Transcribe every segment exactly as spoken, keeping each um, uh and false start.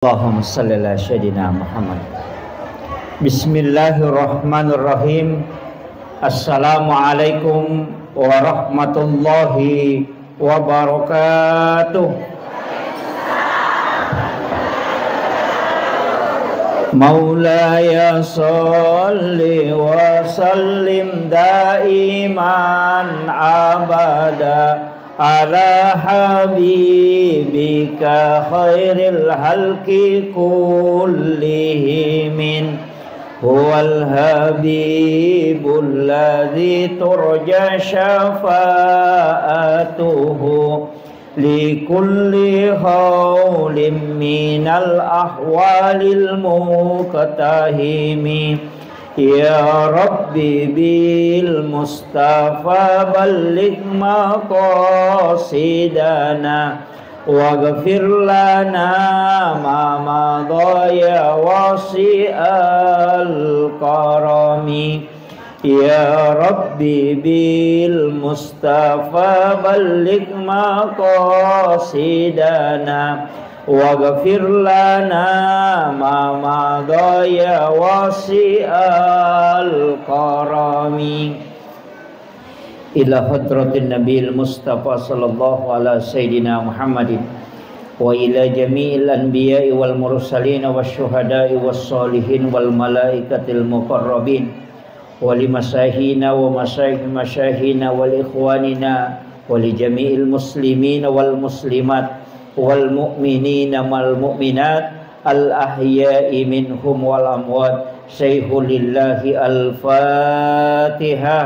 Allahumma salli ala sayyidina Muhammad. Bismillahirrahmanirrahim. Assalamualaikum warahmatullahi wabarakatuh. مولاي صل وسلم دائما أبدا على حبيبك خير الخلق كلهم. هو الحبيب الذي ترجى شفاعته لكل هول من الأهوال المقتحم. يا رب بالمصطفى بلغ مقاصدنا واغفر لنا ما مضى يا واسع الكرم. يا رب بالمصطفى بلغ مقاصدنا واغفر لنا ما مضى يا واسع الكرم. إلى حضرة النبي المصطفى صلى الله على سيدنا محمد وإلى جميع الأنبياء والمرسلين والشهداء والصالحين والملائكة المقربين ولمشايخنا ومشايخ مشايخنا ولإخواننا ولجميع المسلمين والمسلمات والمؤمنين والمؤمنات الأحياء منهم والأموات. شيخ لله. الفاتحة.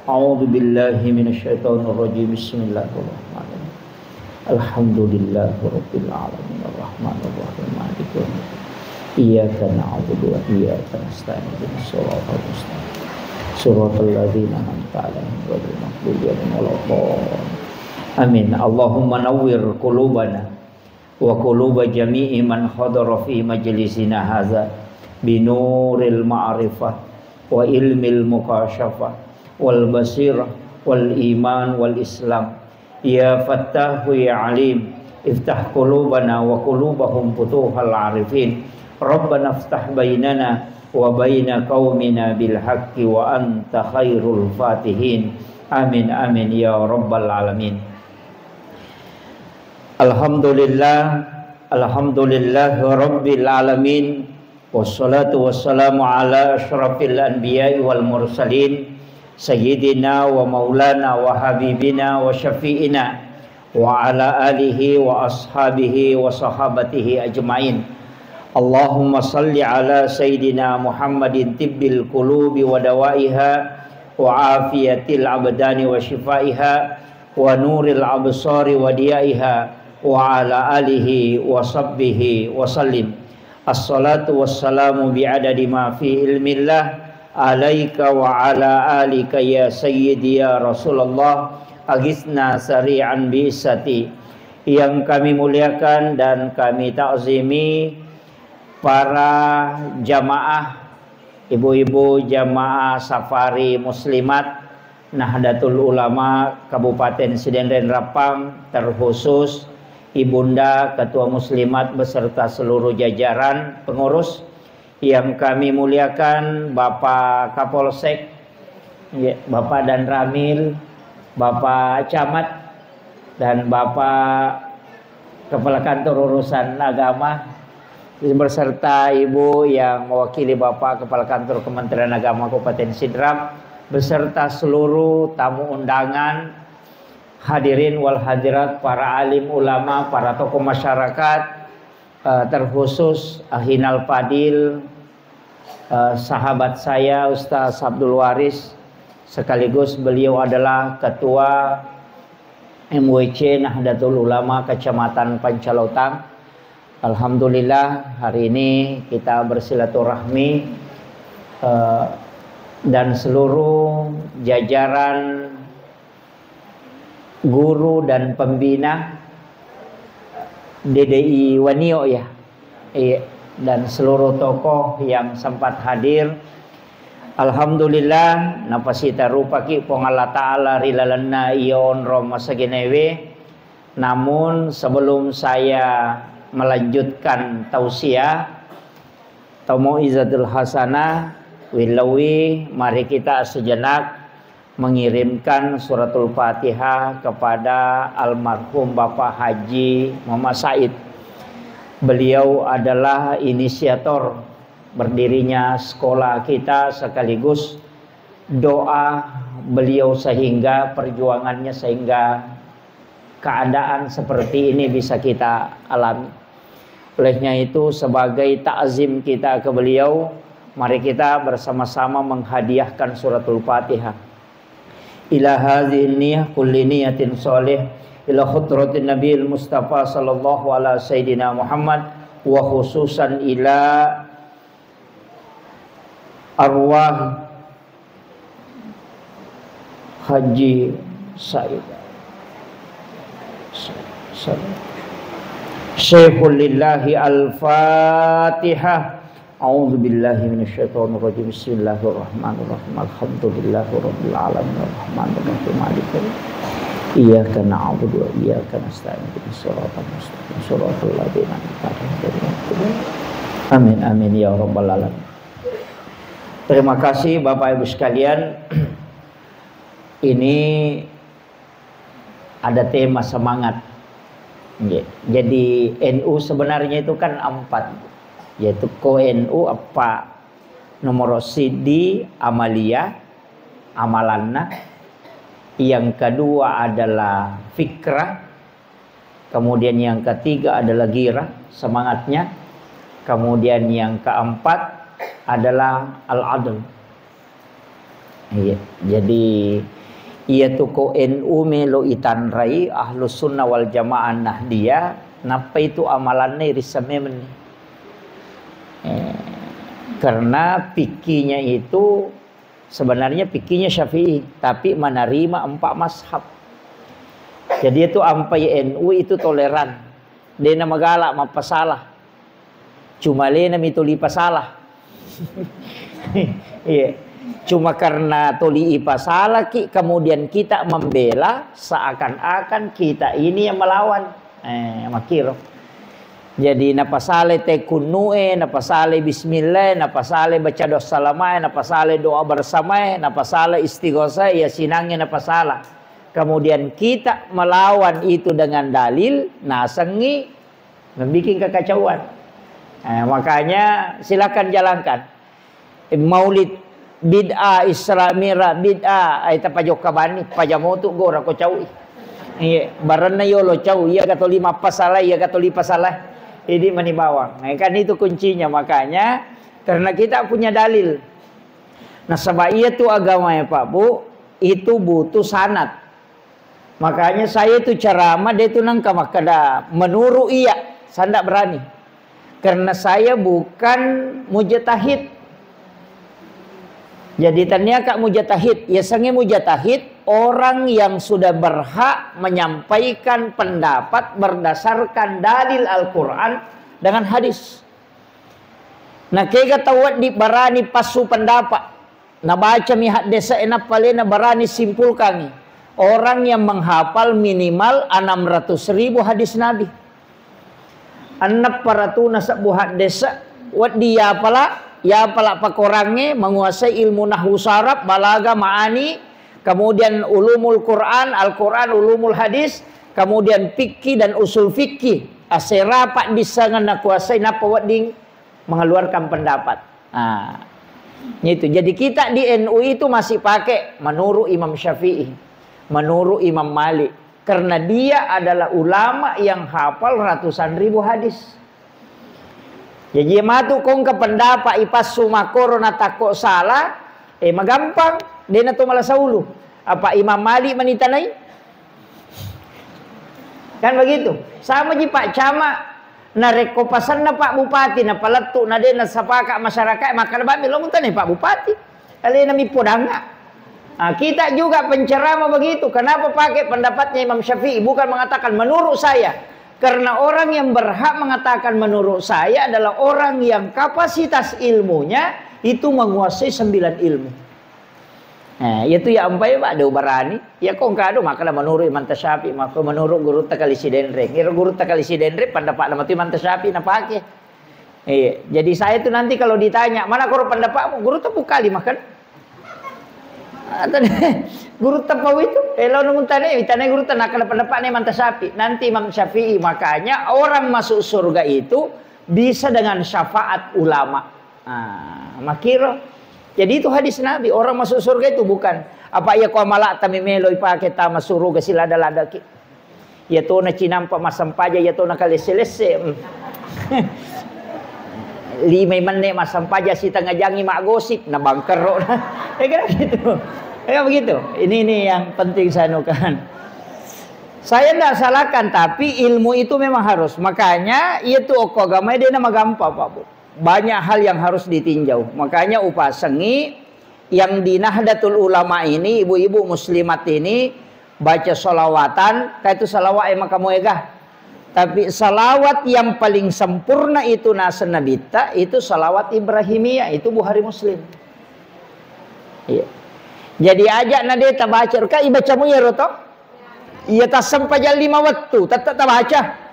أعوذ بالله من الشيطان الرجيم. بسم الله الرحمن الرحيم. الحمد لله رب العالمين. الرحمن الرحيم. مالك يوم الدين. إياك نعبد وإياك نستعين. اهدنا الصراط المستقيم. صراط الذين أنعمت عليهم غير المغضوب عليهم ولا الضالين. آمين. اللهم نور قلوبنا وقلوب جميع من حضر في مجلسنا هذا بنور المعرفة وعلم المكاشفة والبصيرة والإيمان والإسلام. يا فتاح يا عليم، افتح قلوبنا وقلوبهم فتوح العارفين. ربنا افتح بيننا وبين قومنا بالحق وأنت خير الفاتحين. آمين، آمين يا رب العالمين. الحمد لله، الحمد لله رب العالمين. والصلاة والسلام على أشرف الأنبياء والمرسلين، سيدنا ومولانا وحبيبنا وشفيعنا وعلى آله وأصحابه وصحابته أجمعين. اللهم صل على سيدنا محمد طب القلوب ودوائها وعافية الأبدان وشفائها ونور الأبصار وضيائها وعلى آله وصحبه وسلم. الصلاة والسلام بعدد ما في علم الله عليك وعلى آلك يا سيدي يا رسول الله. أغثنا سريعا بعزتي. Yang kami muliakan dan kami takzimi, para jamaah, ibu-ibu jamaah safari muslimat Nahdlatul Ulama Kabupaten Sidenreng Rappang, terkhusus Ibunda Ketua Muslimat beserta seluruh jajaran pengurus yang kami muliakan, Bapak Kapolsek, ya, Bapak Danramil, Bapak Camat, dan Bapak Kepala Kantor Urusan Agama, beserta Ibu yang mewakili Bapak Kepala Kantor Kementerian Agama Kabupaten Sidrap, beserta seluruh tamu undangan, hadirin wal hadirat, para alim ulama, para tokoh masyarakat, eh, terkhusus Akhinal Fadil, eh, sahabat saya Ustaz Abdul Waris, sekaligus beliau adalah Ketua M W C Nahdlatul Ulama Kecamatan Pancalautang. Alhamdulillah, hari ini kita bersilaturahmi, eh, dan seluruh jajaran guru dan pembina D D I Wanio, ya. Iya, dan seluruh tokoh yang sempat hadir. Alhamdulillah, napasitarupaki Puang Allah Ta'ala ri lalenna iya onrong masagenewe. Namun, sebelum saya Melanjutkan tausiah atau mau'izatul hasanah, wilawi, mari kita sejenak mengirimkan suratul Fatihah kepada almarhum Bapak Haji Muhammad Said. Beliau adalah inisiator berdirinya sekolah kita, sekaligus doa beliau sehingga perjuangannya, sehingga keadaan seperti ini bisa kita alami. Olehnya itu, sebagai takzim kita ke beliau, mari kita bersama-sama menghadiahkan suratul Fatihah. Ila hadhihi niyah kulli niyatin shalih ila khudratin Nabiil Mustafa sallallahu ala sayyidina Muhammad, wa khususan ila arwah Haji Said. Sa-, sa-, Syaikhul Lillahi. Al-Fatihah. A'udzu billahi minasyaitonir rajim. Bismillahirrahmanirrahim. Alhamdulillahi rabbil alamin. Arrahmanir rahim. Maliki yaumiddin. Iyyaka na'budu wa iyyaka nasta'in. Ihdinas siratal mustaqim. Siratal ladzina an'amta 'alaihim ghairil maghdubi 'alaihim. Amin, amin, ya rabbal alamin. Terima kasih, Bapak Ibu sekalian. Ini ada tema semangat. Nggih. Jadi, N U sebenarnya itu kan empat, yaitu ko N U eppa, nomor siddi amalia, amalanna, yang kedua adalah fikrah, kemudian yang ketiga adalah ghirah, semangatnya, kemudian yang keempat adalah al-adl. Iya, jadi iyatu ko N U melo itanrai, Ahlus Sunnah wal Jamaah Nahdiyah, nappa itu amalanna irisseng memeng. Eh, karena fikihnya itu sebenarnya fikihnya Syafi'i, tapi menerima empat mazhab. Jadi itu ampai N U itu toleran. Dena magala mappasalah. Cuma lena mi toli pasala. Iya. Cuma karena toli ipasala ki, kemudian kita membela seakan-akan kita ini yang melawan. Eh, makiro. Jadi napasale te kunnu'e, napasale bismillah, napasale baca doa salamae, napasale doa bersamae, napasale istighosah, ya sinangnge napasala. Kemudian kita melawan itu dengan dalil, nasengi membikin kekacauan. Eh, makanya silakan jalankan. Eh, maulid bid'ah, Isra Mi'raj bid'ah, ai tapajokka bani, pajamotu gora ko caui. Iya, barenna yolo cau, iya ga toli mappasala, iya ga toli pasala. Idi mani bawang. Eh, kan itu kuncinya, makanya karena kita punya dalil. Nasaba iya tu agama ya Pak Bu, itu butuh sanad. Makanya saya itu ceramah, dia itu nengka makkeda, "Menurut iya, saya ndak berani. Karena saya bukan mujtahid." Jadi tania kak mujtahid, ya sange mujtahid, orang yang sudah berhak menyampaikan pendapat berdasarkan dalil Al-Quran dengan hadis. Nah, kega tau di berani passu pendapat. Nabacami haddese'e nappa lena barani simpulkangi. Orang yang menghafal minimal enam ratus ribu hadis Nabi. Enneng paratuna sebbu haddese, wedding yapala, yapala pakorangnge, menguasai ilmu nahwu saraf, balaga, ma'ani, kemudian ulumul Quran, Al-Quran, ulumul hadis, kemudian fikih dan usul fikih. Asera paddissengenna kuasai nappa wedding mengeluarkan pendapat. Nah, itu. Jadi kita di N U itu masih pakai menurut Imam Syafi'i, menurut Imam Malik. Karena dia adalah ulama yang hafal ratusan ribu hadis. Jadi matu kongka pendapat ipassu makoro na takko salah, eh, magampang, dena to malasa ulu. Apa Imam Malik manitanai? Kan begitu. Sama ji Pak Camat, narekko pasenna Pak Bupati, napalettu, na de nasapaka masyarakat, makkeda bammi lo mutanai Pak Bupati. Alena mi podanga. Ah, kita juga penceramah begitu. Kenapa pakai pendapatnya Imam Syafi'i? Bukan mengatakan menurut saya. Karena orang yang berhak mengatakan menurut saya adalah orang yang kapasitas ilmunya itu menguasai sembilan ilmu. Eh, iya tu ya ampai, Pak, do barani. Ya kong kado makkeda menurut Imam Syafi'i, maka menurut gurutta Kali Sidenreng. Iro gurutta Kali Sidenreng, pendapatna matu Imam Syafi'i napake. Iya, jadi saya tu nanti kalau ditanya, "Mana koro pendapatmu?" Gurutta Pukali makan. Atau gurutta pau itu, eh, lo nunggu tane, tane gurutta nakkeda pendapatna Imam Syafi'i. Nanti Imam Syafi'i, makanya orang masuk surga itu bisa dengan syafaat ulama. Ah, makiro. Jadi itu hadis Nabi, orang masuk surga itu bukan apa iya ko amala'ta memelo ipake tama suruga silada-lada ki. Iya tona cinampa massempajang, iya tona kalesse-lesse. Hmm. Lima menne massempajang, sitengnga jangi maggosip, na bangkero. Ya kira gitu. Ya begitu. Ini, ini yang penting saya anukan. Saya ndak salahkan, tapi ilmu itu memang harus. Makanya, iya tu okko agama dia nama gampang, Pak Bu. Banyak hal yang harus ditinjau. Makanya upasengi yang di Nahdlatul Ulama ini, ibu-ibu muslimat ini, baca salawatan, kayak itu salawat yang makamu ega. Tapi salawat yang paling sempurna itu nasa Nabitta, itu salawat Ibrahimiyah, itu Bukhari Muslim. Iya. Jadi aja na de tabaca, ka ibacamu ya roto? Iya tassempajang lima wettu, tette tabaca.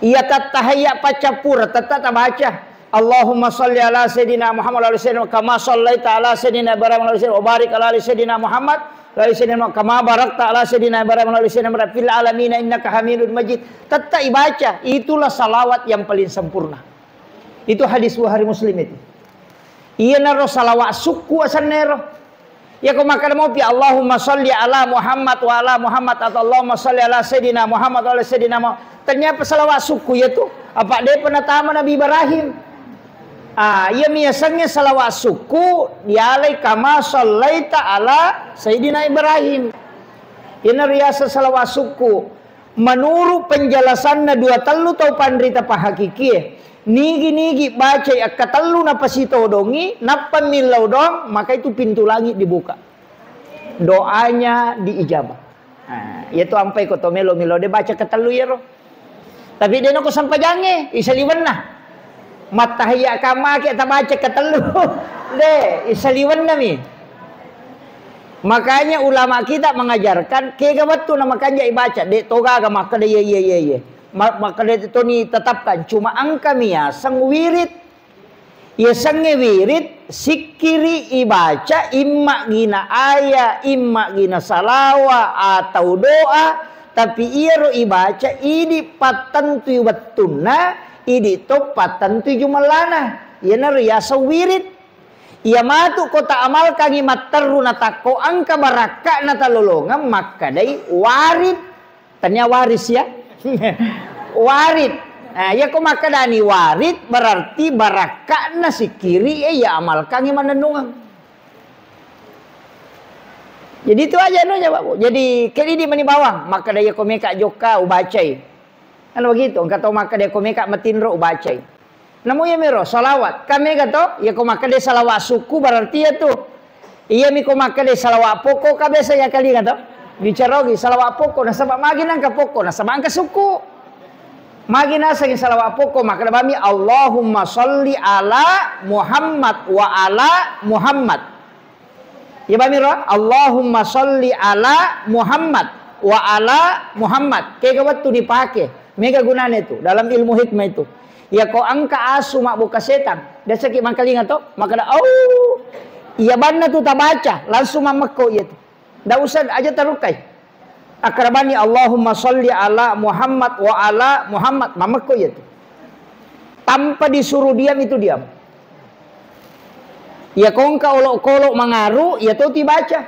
Iya tattahayya paccappura, tette tabaca. Allahumma salli ala sayyidina Muhammad wa ala sayyidina kama sallaita ala sayyidina Ibrahim wa ala sayyidina wa barik ala ali sayyidina Muhammad wa ala sayyidina Muhammad kama barakta ala sayyidina Ibrahim wa ala sayyidina Ibrahim fil alamin innaka Hamidun Majid. Tette ibaca, itulah salawat yang paling sempurna. Itu hadis Bukhari Muslim itu. Iyanaro salawat sukku asannero. Iya ko makkeda mopi Allahumma salli ala Muhammad wa ala Muhammad atau Allahumma salli ala sayyidina Muhammad wa ala sayyidina Muhammad. Tania apa salawat sukku iya tu? Apa depa natama Nabi Ibrahim? Ah, iya miasengnge salawat sukku dialai kama sallaita ala sayyidina Ibrahim. Iyana riasa salawat sukku. Menurut penjelasanna dua tellu tau panrita pahakikie, nigi-nigi bacai akkatellu napasitodongi, nappa millau doang, maka itu pintu langit dibuka. Doanya diijabah. Nah, iya tu ampai ko to melo-melo de baca ketellu iyaro. Tapi de nako sempajangnge, isaliwenna. Mattahiyya kamake tabaca ketellu. De, isaliwenna mi. Makanya ulama kita mengajarkan, kega wettu na makanja ibaca, de togaga makkeda iya, iya, iya, iya. Ma-, makkeda toni tetapkan, cuma engka miaseng wirid. Yasengnge wirid, sikkiri ibaca, imma gina aya, imma gina salawa atau doa, tapi iyaro ibaca idi pattentui wettunna, idi to pattentui jumellana. Iyanaro yaseng wirid. Iya matu ko ta amalkangi matteru na takko engka barakka'na talolongeng makkedai warid. Tania waris ya. Warid. Nah, iya ko makkedani warid berarti barakka'na sikkiri e iya amalkangi mannennungeng. Jadi itu aja anunya, Pak Bu. Jadi kedidi mani bawang, makkeda iya ko meka jokka ubacai. Kan begitu, engka tau makkeda ko meka matinro ubacai. Namo iya miro salawat. Kan mega to, iya ko makkeda salawat sukku berarti iya tu. Iya mi ko makkeda salawat pokok ka biasa ya kali to. Bicara ogi salawat pokok nasaba magi nangka pokok nasaba engka sukku. Magi nasengi salawat pokok makkeda bami Allahumma salli ala Muhammad wa ala Muhammad. Iya bamiro, Allahumma salli ala Muhammad wa ala Muhammad. Kega wettu dipake. Mega gunane tu dalam ilmu hikmah itu. Iya ko engka asu mabbuka setang, biasaki mangkalinga to, makkeda, "Au." Iya banna tu tabaca, langsung mammekko iya tu. Ndak usah aja tarukai. Akrabani Allahumma salli ala Muhammad wa ala Muhammad. Mammekko iya tu. Tanpa disuruh diam itu diam. Iya kongka olok-kolok mangaru, iya to tibaca.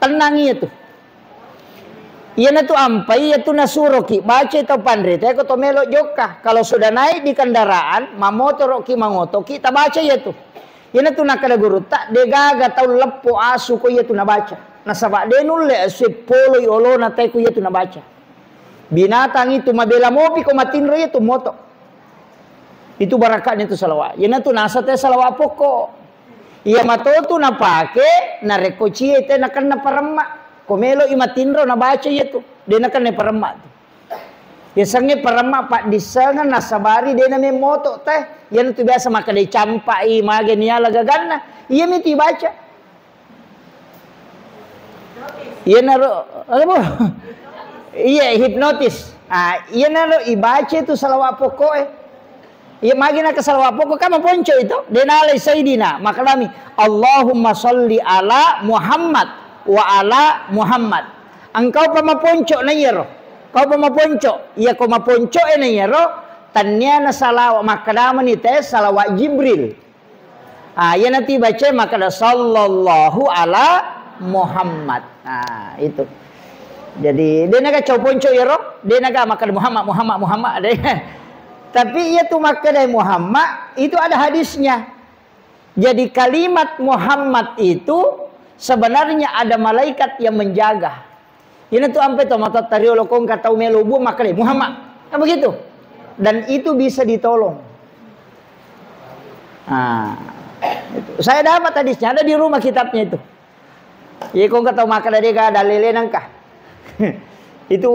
Tenang iya tu. Iyana tu ampai iya tu nasuroki baca tau panrita ko to melo jokka. Kalau sudah naik di kendaraan, mamotoroki mangotoki tabaca iya tu. Iyana tu nakkeda gurutta, degaga tau leppo asu ko iya tu nabaca. Nasaba de nulle asu poloi olona tai ko iya tu nabaca. Binatang itu mabela mopi ko matinro iya tu moto. Itu barakatnya tu salawat. Iyana tu nasa te salawat pokok. Iya mato tu napake narekko cie te nakenna paremma. Ko melo i matinro nabaca iya tu. De nakenna paremma tu. Yasengnge paremma paddissengeng nasabari de namemmoto teh. Iyana tu biasa makkeda campai mage niala gaganna. Iya mi tu ibaca. Iyanaro, apa? Iya, hipnotis. Ah, iyanaro ibaca itu salawat pokok e. Iya, magi naka salawat pokok, kan maponco itu. De nalai Sayyidina, makkedami, "Allahumma sholli ala Muhammad wa ala Muhammad." Engkau pa maponco na iyaro. Kau pa maponco. Iya, ko maponco e na iyaro, tanniana salawat, makkedamani te salawat Jibril. Ah, iyanatu ibaca makkeda, "Sallallahu ala Muhammad." Ah, itu. Jadi, de naga cau ponco iyaro, de naga makkeda, "Muhammad, Muhammad, Muhammad," de. Tapi iyatu makkeda Muhammad, itu ada hadisnya. Jadi, kalimat Muhammad itu sebenarnya ada malaikat yang menjaga. Iyanatu ampe to matotta riolo ko engka tau melo buang makkeda, "Muhammad." Kan begitu? Dan itu bisa ditolong. Nah, itu. Saya dapat hadisnya, ada di rumah kitabnya itu. Iya, ko engka tau makkeda, "Dega dalele nangka." Itu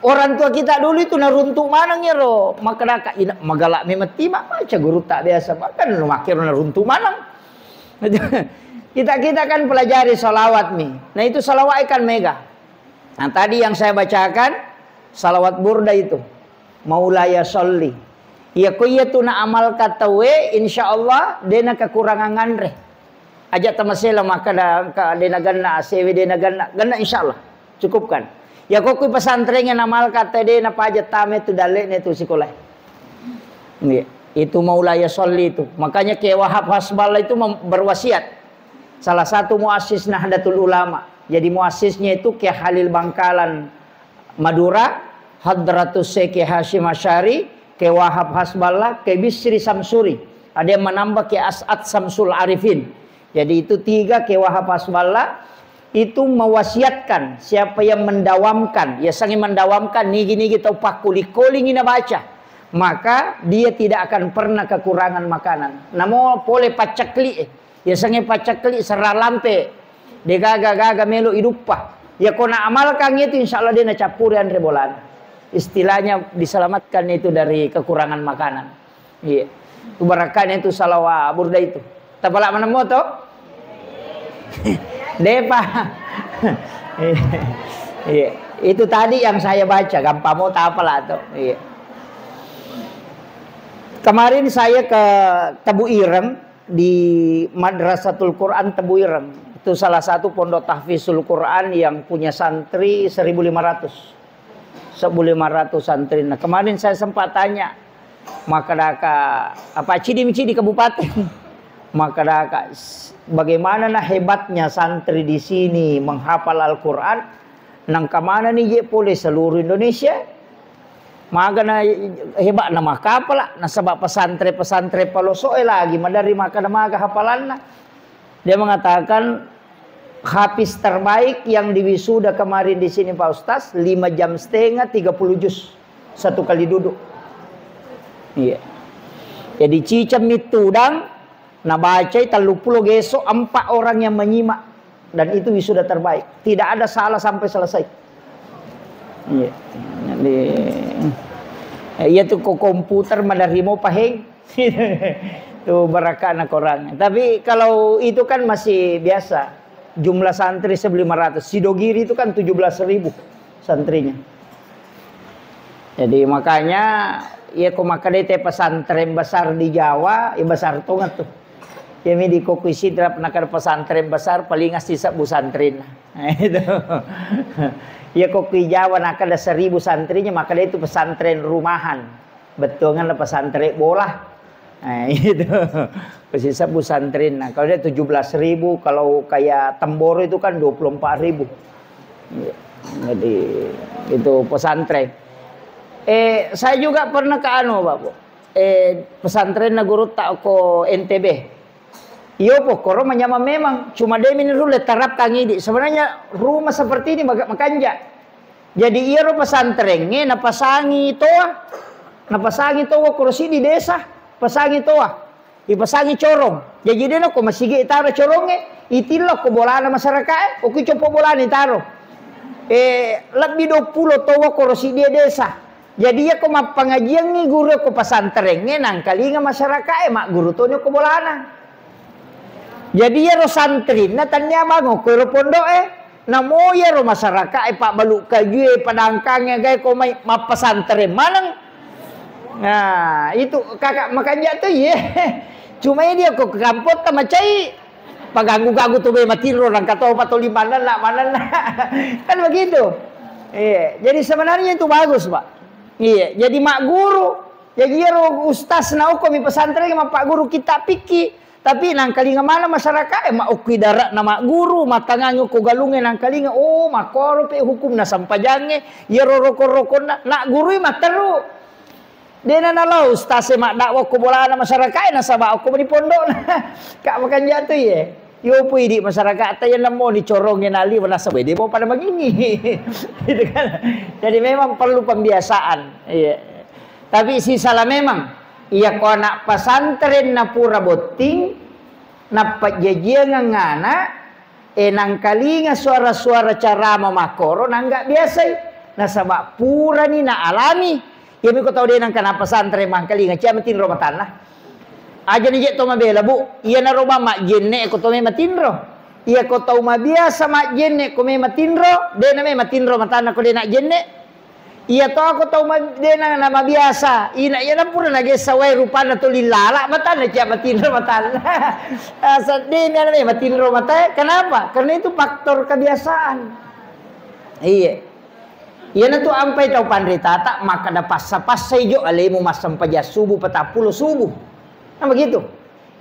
orang tua kita dulu itu naruntu maneng iyaro, makkeda ka, "Ina, magala memetti mak baca guru tak biasa." Bahkan lu makkero naruntu maneng. Kita-kita kan pelajari salawat nih. Nah, itu salawat kan mega. Nah, tadi yang saya bacakan, salawat burda itu. Maulaya sholli. Iya, ko iya tu na amalka tauwe, insya Allah, de na kekurangan nganre. Aja tamasela makkeda engka de na ganna, asewe de na ganna. Ganna, insya Allah. Cukupkan. Ya, ko kui pesantren yang amalka tauwe de na paja tame tu dalle ne tu sekolah. Iya. Itu maulaya sholli itu. Makanya Kiai Wahab Hasballah itu mem-, berwasiat. Salah satu muassis Nahdlatul Ulama. Jadi muassisnya itu Kiai Khalil Bangkalan Madura, Hadratus Syekh Hasyim Asy'ari, Kiai Wahab Hasballah, Kiai Bisri Samsuri. Ada yang menambah Kiai As'ad Samsul Arifin. Jadi itu tiga Kiai Wahab Hasballah itu mewasiatkan siapa yang mendawamkan, ya sangi mendawamkan nigi-nigi tau pakkuling-kulingi nabaca, maka dia tidak akan pernah kekurangan makanan. Namo pole paccekli, eh. Yasengnge paccekli serra lampe. De gaga-gaga melo iduppa. Ya ko na amalkan itu, insya Allah de na cappuri anre bolana. Istilahnya diselamatkan itu dari kekurangan makanan. Iya. Itu barakahnya itu salawat burda itu. Tapala manemmo to? Depa. Iya. Itu tadi yang saya baca, gampang mau tapala to. Iya. Kemarin saya ke Tebu Ireng, di Madrasatul Quran Tebuireng. Itu salah satu pondok tahfizul Quran yang punya santri seribu lima ratus. Seribu lima ratus santri. Nah, kemarin saya sempat tanya, makkedaka, apa, cidi-cidi kabupaten. Makkedaka, s-, bagaimana nah hebatnya santri di sini menghafal Al-Quran, nangka mana nih je pole seluruh Indonesia? Magana hebatna makkapala, nasaba pesantren-pesantren paloso'e lagi maderri makkeda maga hafalanna. Dia mengatakan, hafiz terbaik yang diwisuda kemarin di sini, Pak Ustaz, lima jam setengah, tiga puluh juz satu kali duduk. Iya. Jadi ciceng mittudang, nabacai telluppulo geso, empat orang yang menyimak. Dan itu wisuda terbaik. Tidak ada salah sampai selesai. Iya. Jadi, eh, iya tu ko komputer maderri mo paheng. Tu barakana korang. Tapi kalau itu kan masih biasa. Jumlah santri seribu lima ratus. Sidogiri itu kan tujuh belas ribu santrinya. Jadi makanya, iya ko makkeda te pesantren besar di Jawa, iya besar tonga tu. Iya mi di kokui Sidrap nakada pesantren besar, paling asli sebbu santrin. Nah, itu. Iya kokui Jawa nakada seribu santrinya, makkeda itu pesantren rumahan. Bettuangan pesantren bola. Nah, itu. Pasti sebbu santrin. Nah, kalau dia tujuh belas ribu, kalau kayak Temboro itu kan dua puluh empat ribu. Iya. Jadi, itu pesantren. Eh, saya juga pernah ke anu, Pak, Bu. Eh, pesantren na guru tak ko N T B. Iyo, pokkoro manyameng memang. Cuma de mini rulle terapkan idi. Sebenarnya rumah seperti ini maga-, makanja. Jadi, iyaro pesantrengnge napasangi toa. Napasangi toa korosi di desa. Pasangi toa. Ipasangi corong. Jaji, de nako masigi itaro corongnge, itillo ko bolana masyarakae, oki copo bolana itaro. Eh, lebbi duappulo toa koro siddi desa. Jadi, iya ko mappangajiangngi guru ko pesantrengnge, nangkalinga masyarakae, magguru toni ko bolana. Jadi, iyaro santrinna tannia bango ko ero pondoke. Namo iyaro masyarakae pabbalu kajue, padangkangnge gae ko mai mappasantreng maneng. Nah, itu kakak makanja to iye. Cuma dia ko ke kampotta macai, paganggu-ganggu tu be matinro, rangka topa to limanna, nak manenna. Kan begitu. Iya, jadi sebenarnya itu bagus, Pak. Iya, jadi mak guru. Jadi iyaro ustaz na okko mi pesantren mappaguru kitab fikih. Tapi nangkalinga maneng masyarakae, ma okko idara'na magguru, mattangangi okko galungnge nangkalinga, oh, makkoro pe hukumna sempajangnge, iyaro rokon-rokonna, nak gurui matteru. Dena nalo ustase maddakwa okko bolana masyarakae, nasaba okko mani pondokna. Kak makanja tu iye. Yopo idi masyarakatta iya nemmoni corongnge nali, nasaba de mau pada mangingi. Gitu kan. Jadi memang perlu pembiasaan. Iya. Tapi sisala memang, iya ko anak pesantren na pura botting, napajjajiangang anak, e nangkalinga suara-suara carama makkoro, nangga biasai. Nasaba purani na alami. Iyami ko tau de nangka na pesantren mangkalinga, cia matinro matanna. Aja ni je to mabela, Bu. Iya naro bang majjenne ko to me matinro. Iya ko tau mabiasa majjenne ko me matinro, de na me matinro matanna ko de na jenne. Iya to, ko tau ma-, dena na mabiasa, ina iya na pura nagessa wae rupanna tuli lala, matanna cia matinro matanna. Ah, sedding anu deh, matinro matae. Kenapa? Karena itu faktor kebiasaan. Iya. Iya na tu ampai tau panritata, maka da passa-passai jo alemu massempajang subuh, patappulo subuh. Nah, begitu.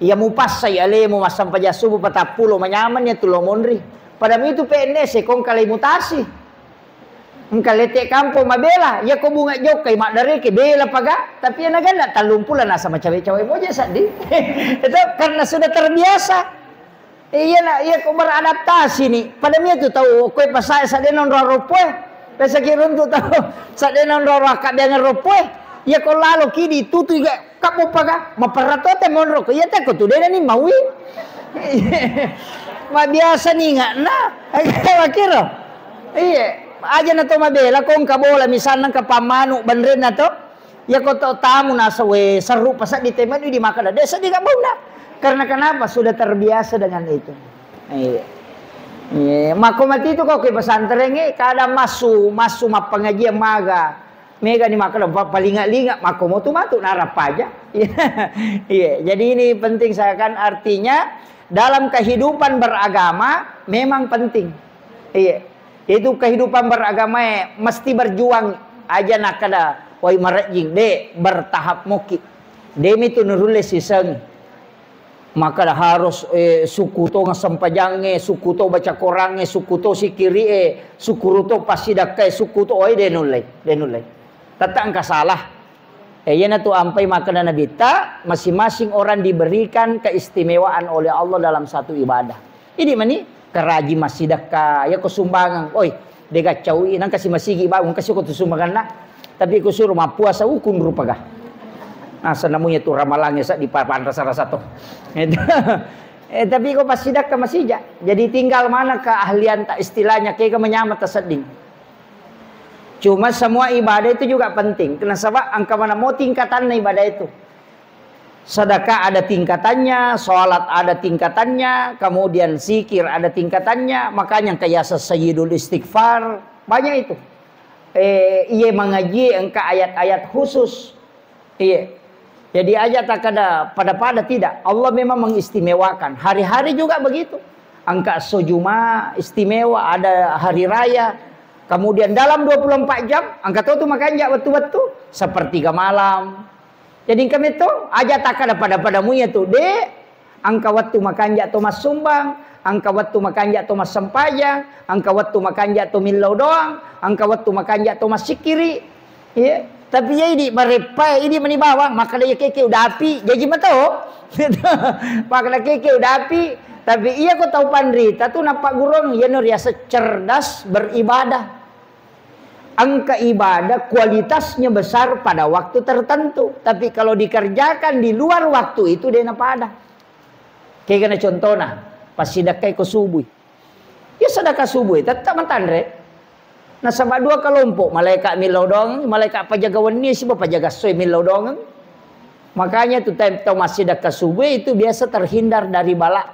Iya mupassai alemu massempajang subuh patappulo, manyameng iya tu lo monri. Pada mitu P N S e ko engka lai mutasi. Engka lete kampong mabela, iya ko bunga jokkai maddareke bela paga, tapi iya naganna tallumpulo nasa macawe-cawe moja saddi. Itu karena sudah terbiasa. Iya na, iya ko beradaptasi ni. Pada mitu tau ko pasae sadde nonro ropoe. Biasa ki runtu tau sadde nonro akkabiangan ropoe. Iya ko lalo ki ditutu iga Kabbo paga, maperra to te monro ko, iya te ko tu dena ni maui. Mabiasa ni ngakna. Makiro. Iya, aja na to mabela ko engka bola, misalna engka pammanu benrenna to. Iya ko to tamu nasa we seru pasaddi te manu di makkeda de seddi kabbo na. Karena kenapa? Sudah terbiasa dengan itu. Iya. Iya, mako mati itu kau ke pesantren e, kadang massu, massu mappengajian maga. Mega ni makkeda, pa-, palinga-linga, makko motu matu narappaja. Iya, jadi ini penting saya kan, artinya dalam kehidupan beragama memang penting. Iya. Itu kehidupan beragama e mesti berjuang aja nakkeda, wai marejjing, de, bertahap moki. De mitu nurulle sisengi. Makkeda harus, eh, sukku to sempajangnge, sukku to baca Korangnge, sukku to sikiri'e, sukku to passidakkae, sukku to, oi, de nullei, de nullei. Tette engka salah. Eh, iyanatu ampai makkeda Nabitta, masing-masing orang diberikan keistimewaan oleh Allah dalam satu ibadah. Idi mani karaji massidakka, yako sumbangan, oi, de gaccau i, nangka si masigi bawang, kasi ko tu sumbanganna. Tapi ko suro mappuasa ukun rupaga. Nah, senamunya tu ramalangnge sa di pa-, panrasa-rasa to. Eh, tapi ko passidakka masija. Jadi tinggal mana keahlian tak istilahnya, kega menyama tasedding. Cuma semua ibadah itu juga penting. Kenapa? Sebab engka mana mau tingkatanna ibadah itu. Sedekah ada tingkatannya, sholat ada tingkatannya, kemudian zikir ada tingkatannya. Makanya engka yaseng Sayyidul Istighfar, banyak itu. Eh, iye mangaji engka ayat-ayat khusus. Iya. Jadi aja tak ada pada-pada, tidak. Allah memang mengistimewakan. Hari-hari juga begitu. Engka sujuma istimewa, ada hari raya. Kemudian dalam dua puluh empat jam, engka to tu makanja wettu-wettu, sepertiga malam. Jadi engka metto, aja tak ada pada-padamu ya tu, Dek. Engka wettu makanja to massumbang, engka wettu makanja to massempajang, engka wettu makanja to millau doang, engka wettu makanja to massikiri. Iya. Tapi iya idi mareppai, idi mani bawang, makkeda iya keke udapi, jaji mato. Makkeda keke udapi, tapi iya ko tau panrita tu nappagurung, iya no riaseng cerdas beribadah. Engka ibadah kualitasnya besar pada waktu tertentu, tapi kalau dikerjakan di luar waktu itu, de napada. Kegana contona, passidakkai ko subui. Ya sedekah subui, tetap matanre. Nasaba dua kelompok, malaikat millau doang, malaikat pajaga wenni, siba pajaga soe millau doang. Makanya tu tem-, tau massidakka subui itu biasa terhindar dari bala.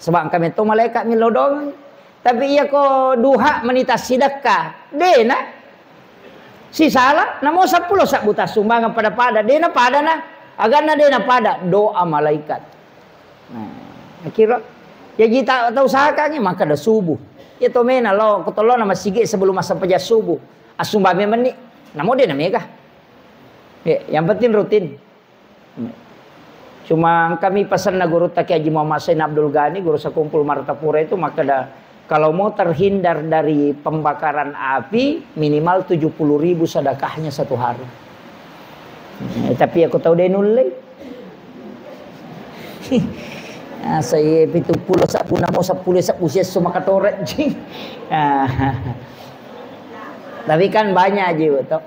Sebab engka metto malaikat millau doang. Tapi iya ko duha menita sidekka, dena. Sisala, namo seppulo sabbu tassumbangeng pada-pada, dena pada na. Aganna dena pada, doa malaikat. Nah, akhirnya, ya jita tau usahakangi, maka ada subuh. Ya to mena lo, ketolona masigi sebelum masa pejah subuh. Asumba memang ni, namo dena mega. Ya, yang penting rutin. Cuma kami pesanna guru Taki Haji Muhammad Sain Abdul Ghani, guru sekumpul Martapura itu, maka ada, kalau mau terhindar dari pembakaran api, minimal tujuh puluh ribu sedekahnya satu hari. Eh, tapi aku tahu deh nulle. Ah, saya pitu puluh, sepuluh, sepuluh, sepuluh, saya semua katoret, jing. Ah. Tapi kan banyak aja, betul.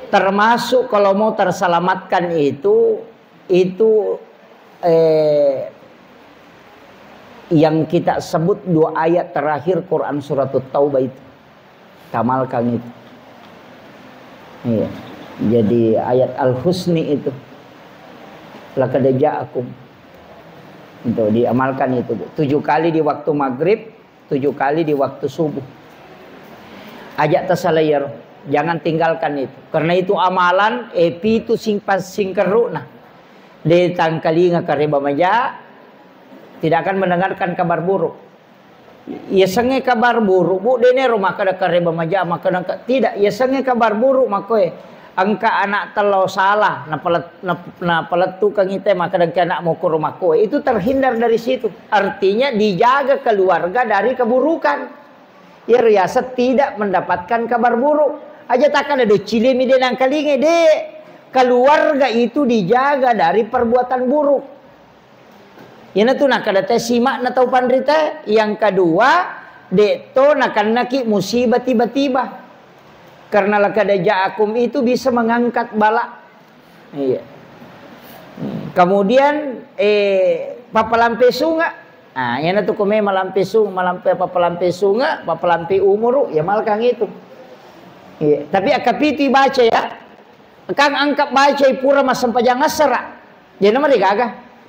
Termasuk kalau mau terselamatkan itu, itu, eh, yang kita sebut dua ayat terakhir Quran Surat Taubah itu. Tamalkan itu. Iya. Jadi ayat Al-Husni itu. Laqad ja'akum. Untuk diamalkan itu, Bu. Tujuh kali di waktu maghrib, tujuh kali di waktu subuh. Aja' tasalah iyaro, jangan tinggalkan itu. Karena itu amalan, eh, pitu sing-, pas singkerru'na. De' tangkalinga kareba maja, tidak akan mendengarkan kabar buruk. Iya sengnge kabar buruk, Bu, de' nero makkeda kareba maja, makkeda engka, tidak, iya sengnge kabar buruk makkoe. Engka anak tello salah, napalet-, nap-, napalettukeng ite, makkeda engka anak mokoro makkoe. Itu terhindar dari situ. Artinya dijaga keluarga dari keburukan. Iyaro yaseng tidak mendapatkan kabar buruk. Aja' takkeda doccilemi de' nangkalingai, de'. Keluarga itu dijaga dari perbuatan buruk. Iyanatu nakkeda te sima'na tau panrita. Yang kedua, de' to nakennaki musibah tiba-tiba. Karena laqad ja'akum itu bisa mengangkat bala. Iya. Hmm. Kemudian, eh, pappalampe sunga. Ah, iyanatu ko memang malampe sung-, malampe, pappalampe sunga, pappalampe umuru, ya malkang itu. Iya. Tapi akkapitu baca ya. Kang angkat baca pura massempajang assara. Jadi nama degaga.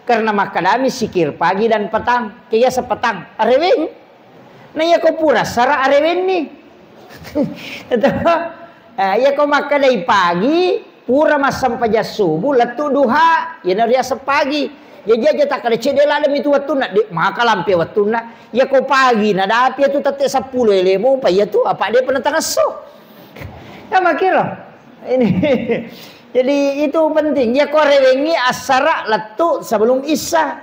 Karena makkedami sikir pagi dan petang. Kaya sepetang. Areweng. Na iya ko pura sara arewenni. Itu. Eh, iya ko makkedai pagi, pura massempajang subuh, lettu duha, iyana riaseng pagi. Jaji aja takkeda cedde ladde mitu wettunna, de' maka lampe wettunna. Iya ko pagi, nadapi iyatu tette seppulo ele mopa iyatu, apa de' pernah tangesso. Ya makiro. Ini. Jadi itu penting. Iya ko rewengi assara lettu sebelum isya.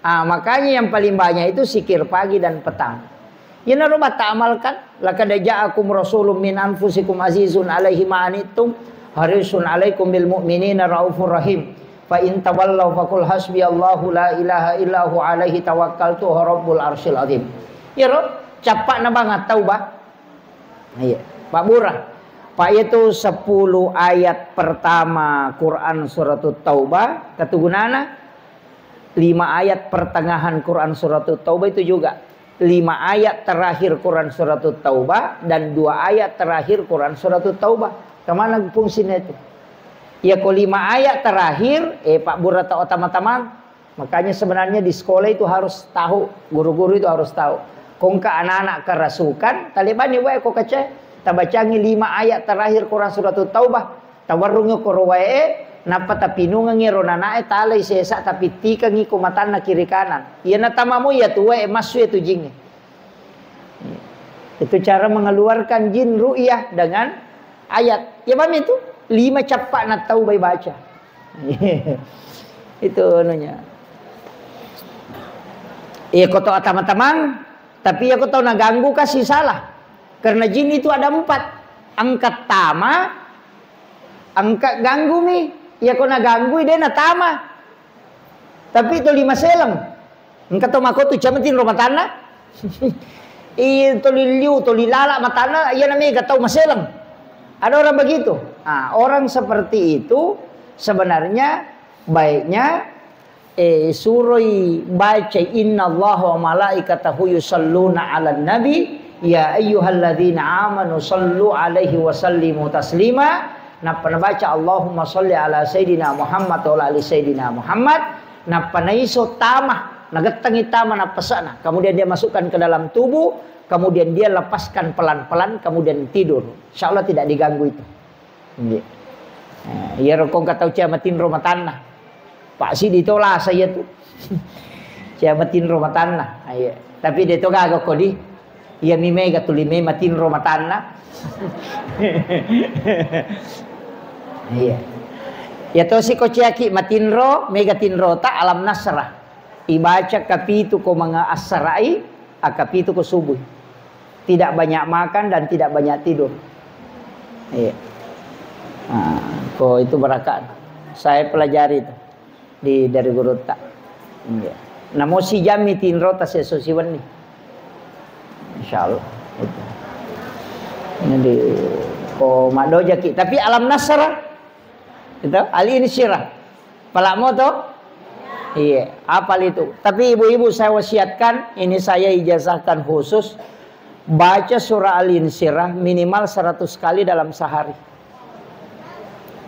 Ah, makanya yang paling banyak itu sikir pagi dan petang. Iyanaro batta amalkan, laqad ja'akum rasulun min anfusikum azizun alaihi ma anittum, harisun alaikum bil mu'minina raufur rahim. Fa in tawallau faqul hasbiyallahu la ilaha illa huwa alaihi tawakkaltu wa rabbul arsyil azim. Iyaro, cappa'na bang at-taubah. Iya, Pak Bura. Pak, itu sepuluh ayat pertama Quran Suratut Taubah, ketugunana lima ayat pertengahan Quran Suratut Taubah itu juga. Lima ayat terakhir Quran Suratut Taubah dan dua ayat terakhir Quran Suratut Taubah. Kemana fungsinya itu? Ya, ko lima ayat terakhir, eh, Pak Bura tau teman-teman. Makanya sebenarnya di sekolah itu harus tahu, guru-guru itu harus tahu. Kongka anak-anak kerasukan, talebani wae ko kace, tabacangi lima ayat terakhir Quran Suratut Taubah. Tawarrungngi koro wae, nappa tapinungengngi ro nanae talai sesa, tapittikengngi ko matanna kiri kanan. Iyana tamamo iyatu wae massu iyatu jingnge. Itu cara mengeluarkan jin ru'yah dengan ayat. Ya, paham itu? Lima cappa'na tau bai baca. Itu anunya. Iya, ko tau atama-tamang, tapi iya ko tau naganggu kasi salah. Karena jin itu ada empat. Engka tama, engka ganggumi. Iya ko naganggui, de natama. Tapi toli maseleng. Engka to makotu camenting rumah tanah. I toli liu, toli lala matana, iya namanya gak tahu maseleng. Ada orang begitu. Ah, orang seperti itu sebenarnya baiknya, eh, suroi baca innallaha wa malaikatahu yusalluna 'alan nabi, ya ayyuhalladzina amanu sallu 'alaihi wa sallimu taslima. Nappa nabaca Allahumma salli ala sayyidina Muhammad wa ala ali sayyidina Muhammad. Nappa naiso tama Nagettengi tama nappase'na, kemudian dia masukkan ke dalam tubuh, kemudian dia lepaskan pelan-pelan, kemudian tidur. Insya Allah tidak diganggu itu. Nggih. Eh, iyaro ko engka tau cia matinro matanna. Pak sidi to lasa iya tu. Cia matinro matanna. Ah, iya. Tapi de to gaga ko di. Iya mi mega tuli me matinro matanna. Iya. Ya to si ko ciaki matinro, mega tinro ta alam nasrah. Ibaca kapitu ko manga assarai, akapitu ko subuh. Tidak banyak makan dan tidak banyak tidur. Iya. Nah, ko itu barakat. Saya pelajari itu di dari gurutta. Iya. Namo si jammi tinro ta seso siwenni. Insya Allah. Itu. Jadi ko madojaki. Tapi alam nasrah itu al-insyirah. Palamo to? Iya, apal itu. Tapi ibu-ibu saya wasiatkan, ini saya ijazahkan khusus, baca surah Al-Insyirah minimal seratus kali dalam sehari.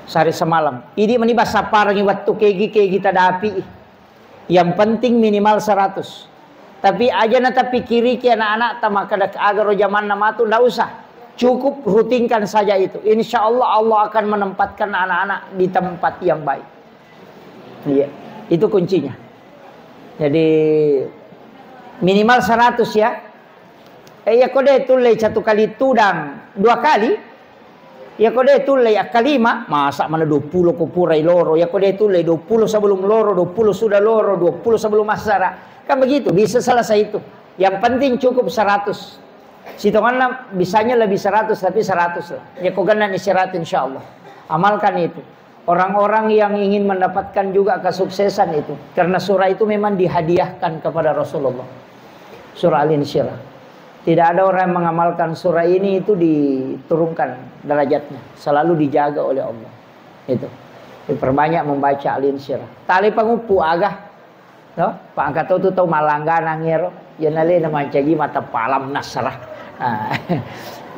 Sehari semalam. Idi meni basa parangi waktu kegi-kegi tadapi. Yang penting minimal seratus. Tapi aja na tapikiriki anak-anak ta makkeda aga ro jamanna matu, ndak usah. Cukup rutinkan saja itu. Insya Allah, Allah akan menempatkan anak-anak di tempat yang baik. Iya, itu kuncinya. Jadi minimal seratus ya. Eh, iya ko de tullei satu kali tudang dua kali. Iya ko de tullei akkalima, masa mana dua puluh ko purai loro. Iya ko de tullei dua puluh sebelum loro, dua puluh sudah loro, dua puluh sebelum asara. Kan begitu, bisa selesai itu. Yang penting cukup seratus. Sitonganna bisanya lebih seratus, tapi seratus lah. Ya ko genna ni seratus, insya Allah. Amalkan itu. Orang-orang yang ingin mendapatkan juga kesuksesan itu. Karena surah itu memang dihadiahkan kepada Rasulullah. Surah Al-Insyirah. Tidak ada orang yang mengamalkan surah ini itu diturunkan derajatnya. Selalu dijaga oleh Allah. Itu. Diperbanyak membaca Al-Insyirah. Tali panguppu aga. No? Pak angka to tu tau malangganang ero. Ya nalena mancaji mata palam nasrah. Ah.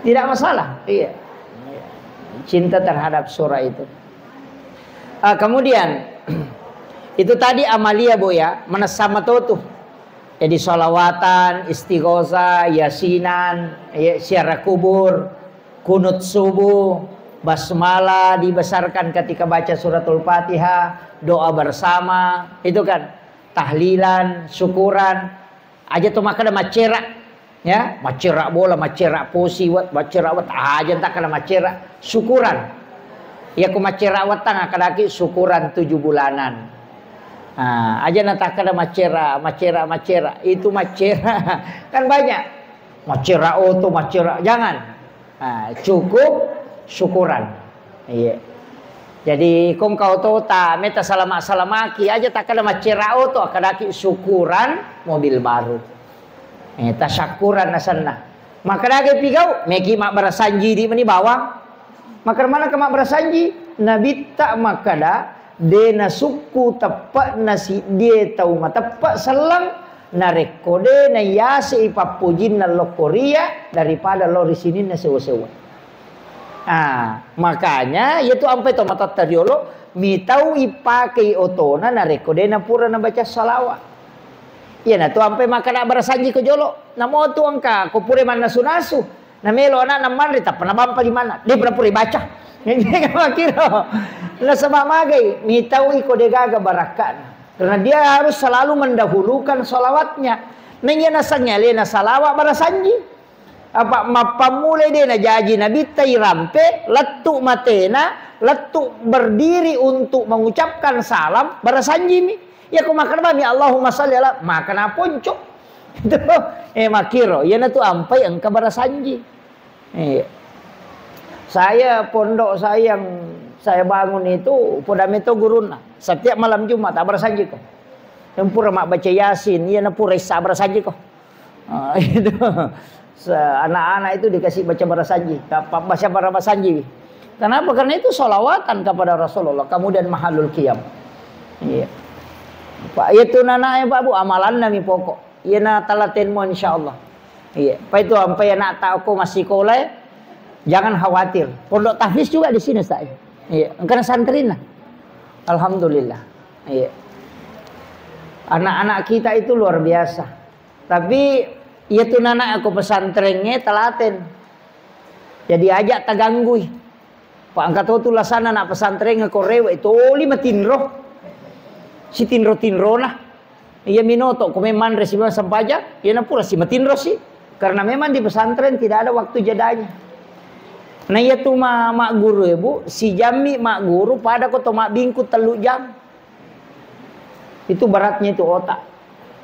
Tidak masalah. Iya. Cinta terhadap surah itu. Ah, kemudian itu tadi amalia, Bu, ya, manessa matotu. Jadi salawatan, istighosah, yasinan, ya, ziarah kubur, kunut subuh, basmalah dibesarkan ketika baca suratul Fatihah, doa bersama, itu kan tahlilan, syukuran. Aja to makkeda maccera, ya, maccera bola, maccera posi, wet-, maccera wet-, aja takkeda maccera, syukuran. Ya ko maccera wettang akkadaki syukuran tujuh bulanan. Ah, aja na takkeda maccera, maccera, maccera. Itu maccera. Kan banyak. Maccera oto, maccera. Jangan. Ah, cukup syukuran. Iya. Jadi, kong kau to ta, meta salama-salamaki, aja takkeda maccera oto, akkadaki syukuran mobil baru. Eh, tasakkuran asenna. Makkedagi pigau, meki mabbarasanji di meni bawang. Makkeda maneng ka mabbarasanji, nabitta makkeda, de nasukku teppe'na siddie tau mateppe' selleng, narekko de naiyasei pappojinna lokkoria daripada lo ri sininna sewa-sewa. Ah, makanya iyatu ampai to matatta riolo, mitau ipakei otona narekko de napura nabaca salawat. Iyanatu ampai makkeda barasanji ko jolo. Namo tu engka ko pura mannasu-nasu. Namelo anakna manre tappa nabampa limanna. De pura pura baca. Makkiro. Nasaba magai, mitau iko de gaga barakkana. Karena dia harus selalu mendahulukan salawatnya. Naiya nasengnge alena salawat barasanji. Apa mappammulai de najaji nabitta irampe, lettu matena, lettu berdiri untuk mengucapkan salam, barasanjimi. Iya ko makkeda bami, "Allahumma shalli ala," makkeda ponco. Itu, eh, makkiro, iyanatu ampai engka barasanji. Eh, saya, pondok saya yang saya bangun itu, poda meto gurunna. Setiap malam Jumat, tak barasanji ko. Yang pura mabbaca Yasin, iya na pura issa barasanji ko. Ah, itu. Se-, anak-anak itu dikasih baca barasanji, baca barasanji. Kenapa? Karena itu salawatan kepada Rasulullah, kemudian mahalul qiyam. Iya. Pak, itu nanae, Pak Bu, amalanna mi pokok. Iya na talatenmu, insya Allah. Iya. Pak, itu ampai anak tak aku masih sekolah, jangan khawatir. Pondok tahfiz juga di sini, Ustaz. Iya. Engkana santrina. Alhamdulillah. Iya. Anak-anak kita itu luar biasa. Tapi iya tu nana ko pesantrengnge telaten. Jadi aja taganggui. Pak angka to tu lasana anak pesantrengnge ko rewe toli matinro. Si tinro-tinrona. Iya minoto ko memang manre si sempajang, iya na pura si matinro si. Karena memang di pesantren tidak ada waktu jedanya. Nah iya tu ma, mak guru ya bu, si jammi mak guru pada ko to mak bingku tellu jam. Itu beratnya itu otak.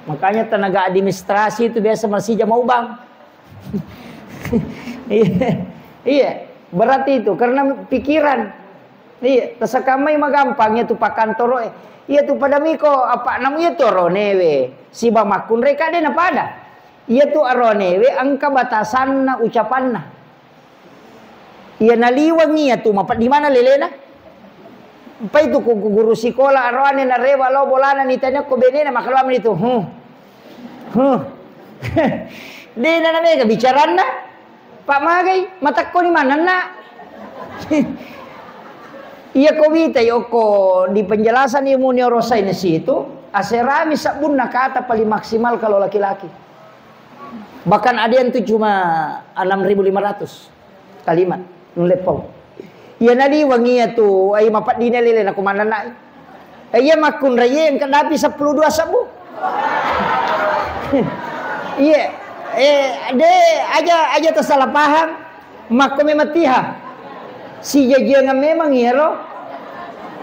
Makanya tenaga administrasi itu biasa masih jam ubang. Iya, iya, berat itu karena pikiran. Iya, tasakamai magampang itu pakantoro. Iya tu pada miko apa namu iya tu aronewe. Siba makkunre kade na pada. Iya tu aronewe engka batasanna ucapanna. Iya naliweng iya tu mapa di mana lelena? Pai tu ku guru sikola aroane narewa lao bolana nitanya ko benena makaluami itu. Huh. Huh. Dena na mega bicaranna. Pak magai, matakko ni manenna. Iya ko wita yoko di penjelasan ilmu neuroscience itu aserami sabbunna kata paling maksimal kalau laki-laki. Bahkan ada yang tuh cuma enam ribu lima ratus kalimat nulle pau. Iya naliweng iya tu ai mapaddina lele na kumanenna. Eh, iya makkunrai engka dapi seppulo dua sebbu. Iya. Eh, de aja aja tersalah paham. Makko memang tiha. Sijajiangan memang iyaro.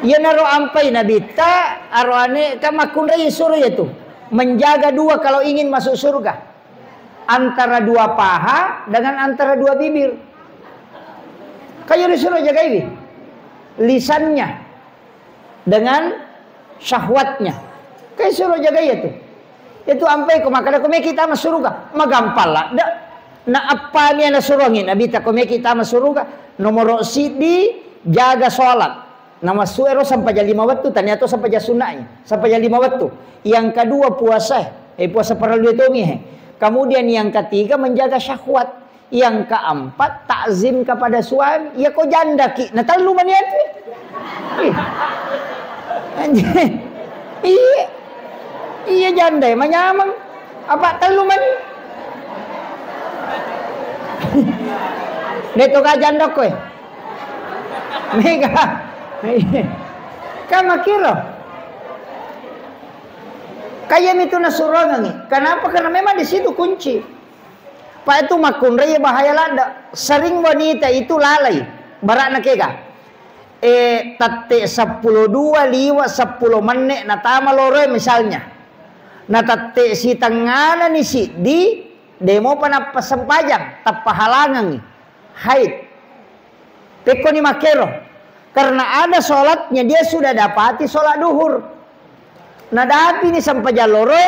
Iyanaro ampai nabitta aroane kan makkunrai suro iya tu. Menjaga dua kalau ingin masuk surga. Antara dua paha dengan antara dua bibir. Kayo disuruh jagaiwi lisannya dengan syahwatnya. Kayo suruh jagai itu. Itu ampai ko makkada ko meki tama suruga. Magampang ladde. Na appami ana suruangi Nabi ta ko meki tama suruga. Nomoro siddi jaga sholat. Namassu ero sampajang lima wettu, tania to sampajang sunna'i, sampajang lima wettu. Yang kedua puasa, eh puasa parellu tongi he. Kemudian yang ketiga menjaga syahwat. Yang keempat takzim kepada suami. Ya ko janda ki, na tellu mani atu. Ih. Anjing. Iya. Iya janda manyameng. Apa tellu mani? Deto ka janda koe. Mega. Kan makkiro. Kaya mitu nasurongangi. Kenapa? Karena memang di situ kunci. Pak itu makkunrai bahaya ladde. Sering wanita itu lalai. Barakna kega. Eh, tette seppulo dua liwa seppulo menne natama loroe misalnya. Na tette sitengngana ni siddi, demo pa nappa sempajang, tappa halangangi. Haid. Pekkoni makkero, karena ada sholatnya, dia sudah dapati sholat duhur. Nadapi ni sempajang loroe,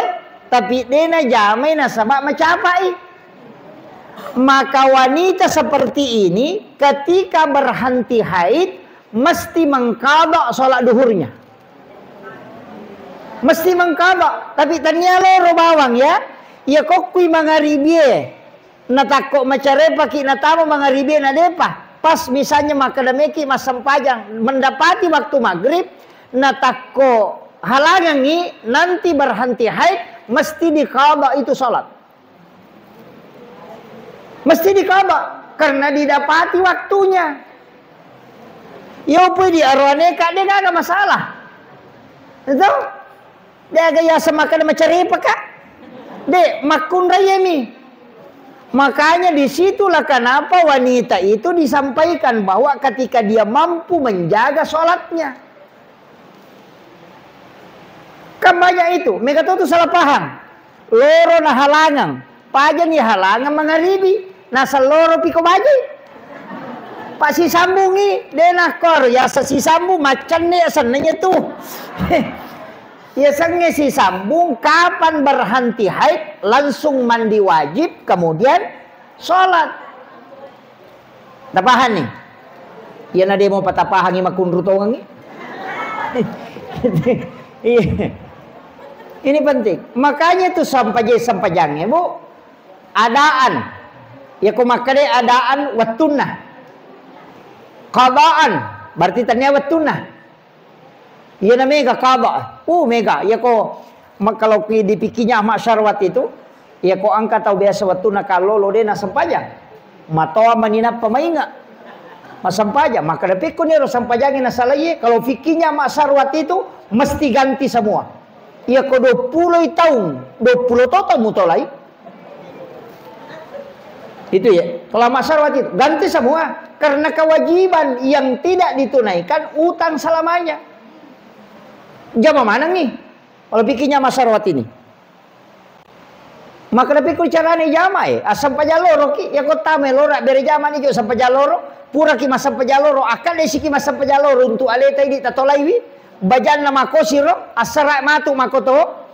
tapi dena jamai nasaba macapai. Maka wanita seperti ini ketika berhenti haid mesti mengqadha sholat duhurnya. Mesti mengqadha, tapi tania loro bawang ya. Iya kokkui mangaribie. Natakko macarepaki natama mangaribie na depa. Pas misalnya makkadameki massempajang mendapati waktu maghrib, natakko halangangi nanti berhenti haid, mesti diqadha itu sholat. Mesti diqadha karena didapati waktunya. Yo pui di aroane ka de gaga masalah. Itu? De aga yaseng makkada macarepa ka. De, makkunraiemi. Makanya disitulah kenapa wanita itu disampaikan bahwa ketika dia mampu menjaga sholatnya. Kan banyak itu, mega to tu salah paham. Loro na halangang, pajani halangang mangaribi, naseng loro piko bajai. Pak sisambungi, de nakkoro, yasa sisambung, maccanne asenna iya tu. Yasengnge sisambung, kapan berhenti haid, langsung mandi wajib, kemudian sholat. Tapahanni? Iyana demo patapahangi makunru tongengi. Iya. Ini penting. Makanya itu sampajai-sampajangnge, Bu. Adaan. Ya ko makkade adaan wettunna. Qadaan. Berarti tania wettunna. Iyana mega qada. Uh, mega. Iya ko Ma-, kalau ki-, di fikihnya Ahmad Syarwat itu, iya ko engka tau biasa wettunna kallolo de' nassempajang. Matoa mani nappa mainga. Massempajang, maka dapikku niro sempajangi nasalai, kalau fikihnya Ahmad Syarwat itu mesti ganti semua. Iya ko dua puluh taung, dua puluh to taung mutolai. Itu ya, kalau Ahmad Syarwat itu ganti semua karena kewajiban yang tidak ditunaikan utang selamanya. Jama maneng nih. Kalau fikihnya Ahmad Syarwat ini. Maka tapi ku carane jama e, assempajang loro ki, ya ko tama loro bere jama ni jo sempajang loro, pura ki massempajang loro, akka de' siki massempajang loro untuk aleta idi tatolaiwi, bajanna makosiro, assara matu makoto,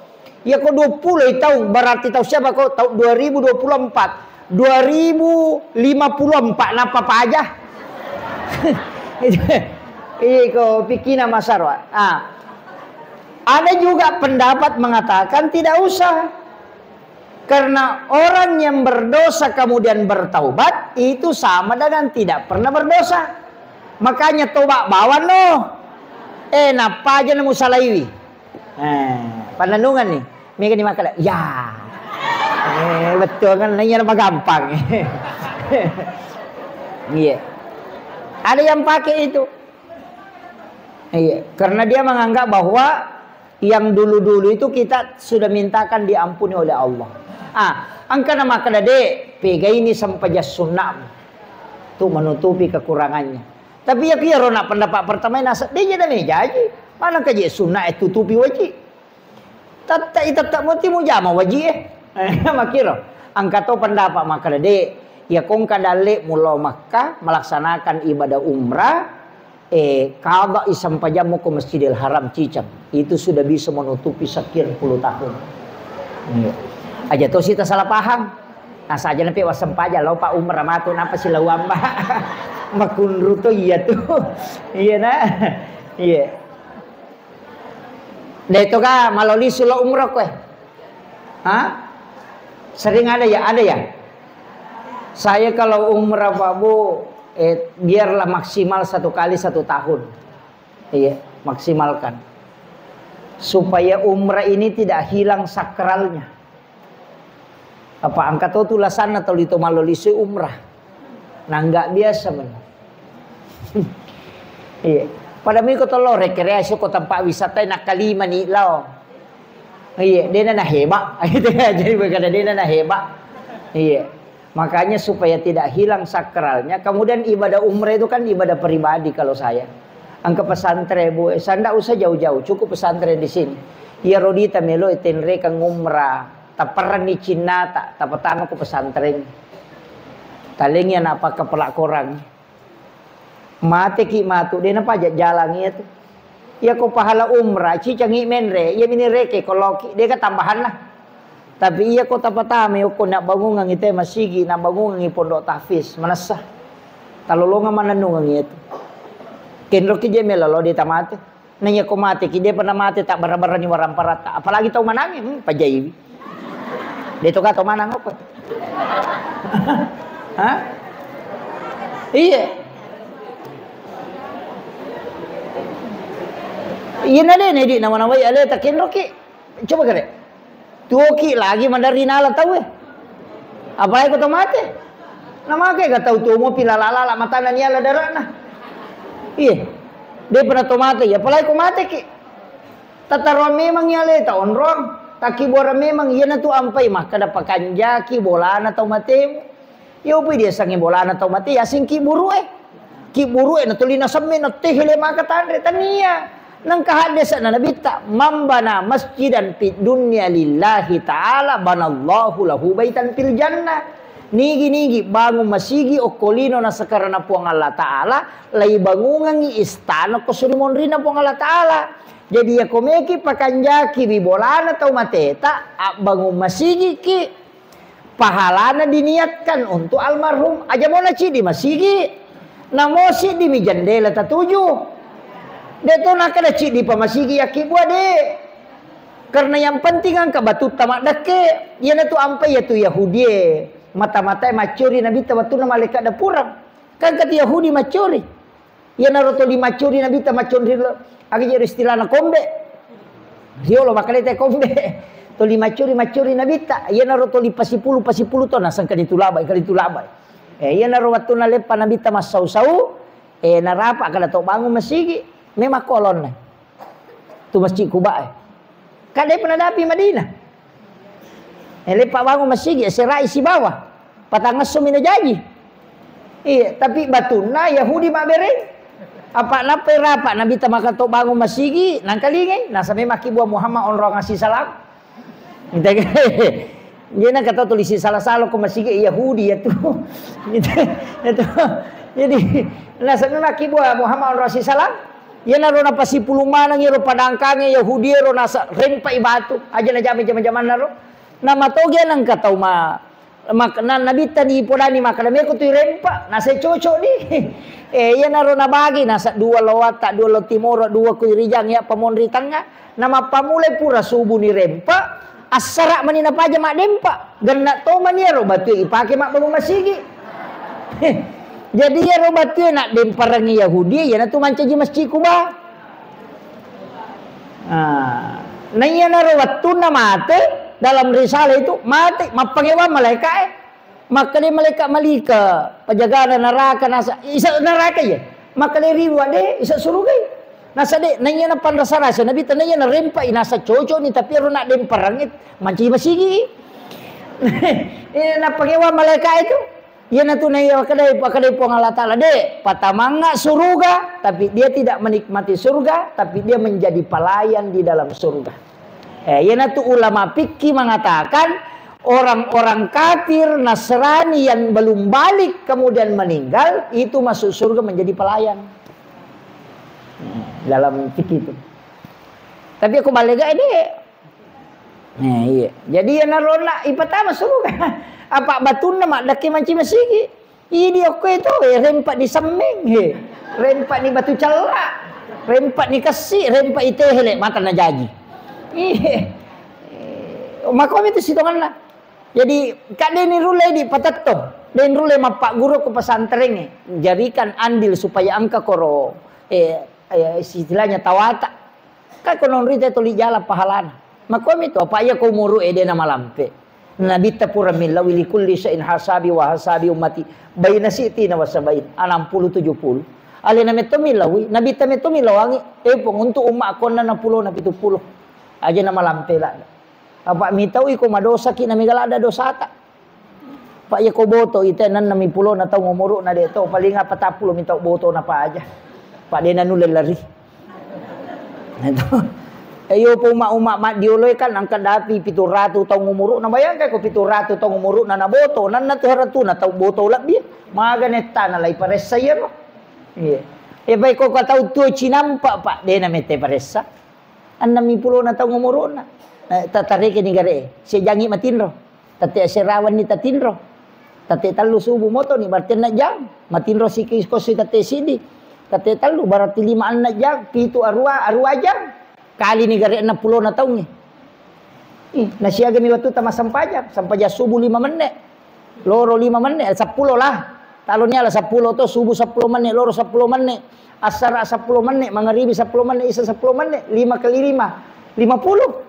ya ko dua puluh taung, berarti taung siapa ko, taung dua ribu dua puluh empat, dua ribu lima puluh empat napa paja? Iko fikihna Ahmad Syarwat. Ah. Ada juga pendapat mengatakan tidak usah. Karena orang yang berdosa kemudian bertaubat, itu sama dengan tidak pernah berdosa. Makanya toba bawang no. Eh, nappa aja nemu salaiwi. Eh, panennungan nih. Mega ni makkeda, ya. Eh, betul kan? Nanya apa gampang. Iya. Ada yang pakai itu. Iya, karena dia menganggap bahwa yang dulu-dulu itu kita sudah mintakan diampuni oleh Allah. Ah, engka na makkeda de', pegaini sempajang sunnah tu menutupi kekurangannya. Tapi ya, iya ro nak pendapat pertama nasa, de' je da mejaji. Mana kaji sunnah e tutupi wajib. Tette' i tette' muti mujama wajib e. Makiro. Engka to pendapat makkeda de', ya ko engka dalle' mulo Makkah melaksanakan ibadah umrah, eh, qada'i sempajammu ko Masjidil Haram ciceng. Itu sudah bisa menutupi sekian puluh tahun. Iya. Aja to sita salah paham. Nah, saja nape wassempajang, lo pa umrah matu, napa si lau amba? Makunru to iya tu. Iya, nah. Iya. De' to ka malolisu lo umrah kowe? Hah? Sering ada ya? Ada ya? Saya kalau umrah, Pak Bu, eh, biarlah maksimal satu kali satu tahun. Iya, maksimalkan. Supaya umrah ini tidak hilang sakralnya. Apa engka to tulasanna tuli to malolisu umrah. Nah, nggak biasa men. Iya. Pada miko to lo rekreasi ko tempat wisata nak kalima ni lao. Iya, de' na hebat. Gitu ya. Jadi bukan de' na hebat. Iya. Makanya supaya tidak hilang sakralnya, kemudian ibadah umrah itu kan ibadah pribadi kalau saya. Engka pesantren, Bu, eh, saya ndak usah jauh-jauh, cukup pesantren di sini. Iya rodita melo tenrekeng umrah, taperranni cinnata, tapatama ku pesantren. Talengi anak pakai pelak korang. Mateki matu, de' na paja jalang iya tu. Iya ko pahala umrah, cicangi menre, iya mini reke ko loki, de' ka tambahanna. Tapi iya ko tapatame okko nak bangungang ite masigi, nak bangungang i pondok tahfiz, manessa. Talolongang manennungang iya tu. Kenroki je melo lo de' tamate. Naiya ko mateki, de' pernah mate tak bara-barani waramparatta. Apalagi tau manangi, hmm, pajaiwi. De' to ka tau manang apa? Hah? Iya. Iya na de' na idi' nawa-nawai aleta kenroki. Coba kere. Tuoki lagi madari nala tau e. Apalagi ko to mate. Na make ga tau tuo mopi lala-lala matana niala darana. Iya. De' pernah to mate, ya apalagi ko mateki. Tataroang memang iya aleta onrong, takkibuarang memang iyanatu ampai makkeda pakanjaki bolana tau matemu. Iya upi diasengngi bolana tau mate, yaseng kibburu'e. Kibburu'e natuli nasemme, nattehele maka tanre, tania. Nengka haddese'na nabitta, "Man bana masjidan fid dunya lillahi ta'ala banallahu lahu baitan fil jannah." Nigi-nigi bangung masigi okko lino nasakarana Puang Allah Ta'ala, laibangungengngi istana ko suri monrinna Puang Allah Ta'ala. Jadi, iya ko meki pakanjaki wi bolana tau mateta, abbangung masigiki, pahalana diniatkan untuk almarhum. Aja mo na ciddi masigi, namo siddi mi jendela tatuju. De' to nakkeda ciddi pa masigi yakkibua, de'. Karena yang penting engka batutta maddekke, iyanatu ampai iyatu Yahudie. Mata-matae maccuri Nabitta wettunna malaikat dapurang. Kan kati Yahudi maccuri. Iyanaro tuli maccuri Nabitta macconri lo. Aga je istilahna kombe. Riolo makkeda te kombe. Toli maccuri, maccuri Nabitta. Iyanaro toli pasipulu, pasipulu to naseng kali tulabai, kali tulabai. Eh, iyanaro wettunna leppa Nabitta massau-sau, eh, narapa kada to bangun masigi. Memang kolonna. Tu Masjid Kuba e. Kan depa nadapi Madinah. Eh, leppa bangun masigi, serai sibawa. Patangesso mi najaji. Iya, tapi batunna Yahudi mabbereng. Apa nappai rapa Nabitta maka to bangun masigi, nangkalingai, nasa memang kibua Muhammad onrong asi salam. Gitu. Dia nak kata tulis salah-salah ko masigi Yahudi ya tu. Gitu. Ya tu. Jadi, nasa memang kibua Muhammad onrong asi salam. Iyanaro napasipulung maneng iyaro padangkange Yahudi ero nasa rempai batu. Aja najama jaman-jamanna ro. Namatoge nengka tau ma, mak-, na-, Nabitta ni podani makkeda meko tu irempa, nasa cocok ni. Eh, iyanaro nabagi nasa dua lo watta, dua lo timoro, dua ku irijang ya pamonri tengnga. Namappamulai pura subuh ni rempa, assara mani napaja maddempa. Genna tomani ero batue ipake mabbangun masigi. Jadi ero batue naddemparengngi Yahudi, iyanatu mancaji Masjid Kuba. Ah, naiyanaro wettunna mate, dalam risalah itu mate, mappangewang malaikae. Makkeda malaikat Malika, penjagana neraka nasa, isa neraka ya. Makkeda riwa de, isa surugai. Nasa de, naiya na panrasa-rasa, Nabitta naiya na rempa, inasa cocok ni, tapi ero nak demparang, mancaji masigi. Eh, nappangewang malaikat itu. Iyanatu naiya makkedai, makkedai Puang Allah Ta'ala, "Dek, patamangnga suruga, tapi dia tidak menikmati surga, tapi dia menjadi pelayan di dalam surga." Eh, iyanatu ulama fikih mengatakan, orang-orang kafir Nasrani yang belum balik kemudian meninggal, itu masuk surga menjadi pelayan. Hmm, dalam fikih itu. Tapi aku balik gak, Dek? Eh, iya. Jadi iyanaro na ipatama suruga. Apa batunna maddekke mancaji masigi. Idi okko itu, eh, rempa di semmeng, he. Rempa ni batu cella. Rempa ni kessi, rempa itehele, mata najaji. Iya. Eh, makomi tu sitonganna. Jadi, kak de ni rulle di patetto. De ni rulle mappagguru ko pesantrengnge. Jadikan andil supaya engka koro, eh, eh, istilahnya tawata. Kan ko nonrita tuli jala pahalana. Makomi to, apa iya ko umuru e de na malampe. Nabitta pura millawi likulli syai'in hasabi wa hasabi ummati baina sitina wa sabain, enam puluh tujuh puluh. Alena metto millawi, Nabitta metto millawangi, eh, Puang, untuk umma konna enam puluh na pitu puluh. Aja na malampe ladda. Apa mitau iko madosaki na mega ladda dosata. Pak, iya ko boto ite enam puluh na taung umuru'na de to, paling apa tappulo mi tau boto na paja. Pak, de nanulle lari. Itu. Eh, iyo, po umma-umma maddiolo e kan engka dapi pitu ratu taung umuru'na. Bayangkan ko pitu ratu taung umuru'na na boto, nanna tu haratu na tau boto lebbi. Maga nettana lai paressa iyaro. Iya. Eh, baik ko tau tuo cinampa, Pak, de na mette paressa. Enam puluh na taung umuru'na. Eh, ta-, tareke ni gare. Sejangi matinro. Tette aserawanni tatinro. Tette tellu subuh motoni, berarti enneng jang. Matinro siki kosi tette sidi. Tette tellu, berarti lima enneng jang. Pitu arua, arua jang. Kali ni gare enam puluh na taungngi. Ih, nasiaga mi wettu tama sempajang. Sempajang subuh lima menne. Loro lima menne, eh, seppulo lah. Taloni ala seppulo to, subuh seppulo menne, loro seppulo menne. Assara seppulo menne, mangaribi seppulo menne, isa seppulo menne. Lima kali lima, lima puluh.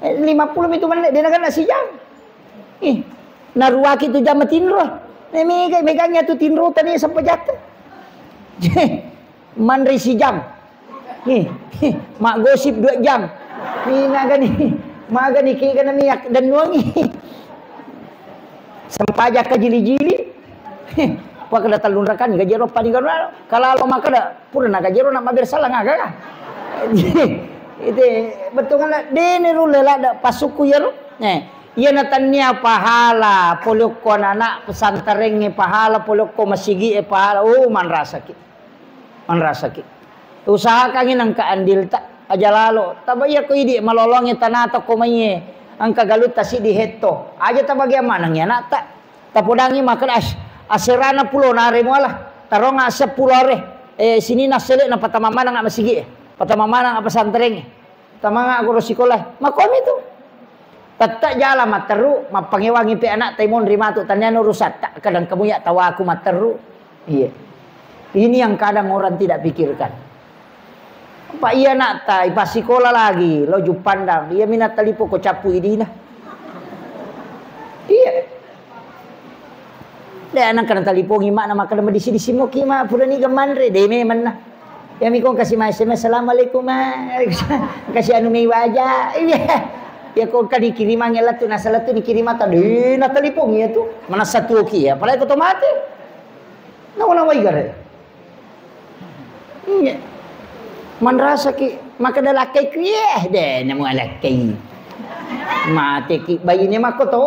Eh, lima puluh mitu menne, de naganna sijang. Ih, naruaki tu jam matinro. Eh, mega, meganya tu tinro tani sampajatta. Manre sijang. Ih, ih, maggosip dua jam. Ih, magani, magani kega na miak dennuangi. Sempajang ka jili-jili. Ih, wa kada tellung rakani, gaji ero pani karo. Kalalo makkeda, pura na gaji ero na mabersala ngaga ka. Ite, bettuanna, de ni rulle ladda pasukku iyaro. Eh, iyana tannia pahala, pole okko anak-anak pesantrengnge pahala, pole okko masigi e pahala. Oh, manrasaki. Manrasaki. Usahakangngi nengka andilta, aja lalo. Taba iya ko idi malolongngi tanata ko maiye. Engka galutta siddi hetto. Aja tabagiang manengngi anakta. Tapodangngi makkeda, "As-, aserana pulo nare muala. Taronga seppulo are. Eh, sinina sele na patama maneng masigi e. Patama maneng pesantrengnge." Tamanga guru sikola, makomi tu. Tette jala matteru, mappangewangi pe anak tai monri matu, taniana urusatta, kadang kamu ya tawaku matteru. Iya. Ini yang kadang orang tidak pikirkan. Apa iya anakta, ipassikola lagi, lo Juppandang. Iya mi nattalipo ko cappu idina. Iya. De' nengka natalipongi makna makkeda madisi-disi moki ma purani gamanre, de' memenna. Iya mi ko kasi ma S M S, "Assalamualaikum, Ma." Kasi anu mei waja. Iya. Iya ko engka nikirimangi lettu, naseng lettu nikirimata, de' natalipongi iya tu. Manessa tuoki iya, apalagi ko to mate. Nawa-nawai gare. Iya. Manrasaki, makkeda lakkaiku, "Yeh, de' namu alakkai." Mateki baine makko to.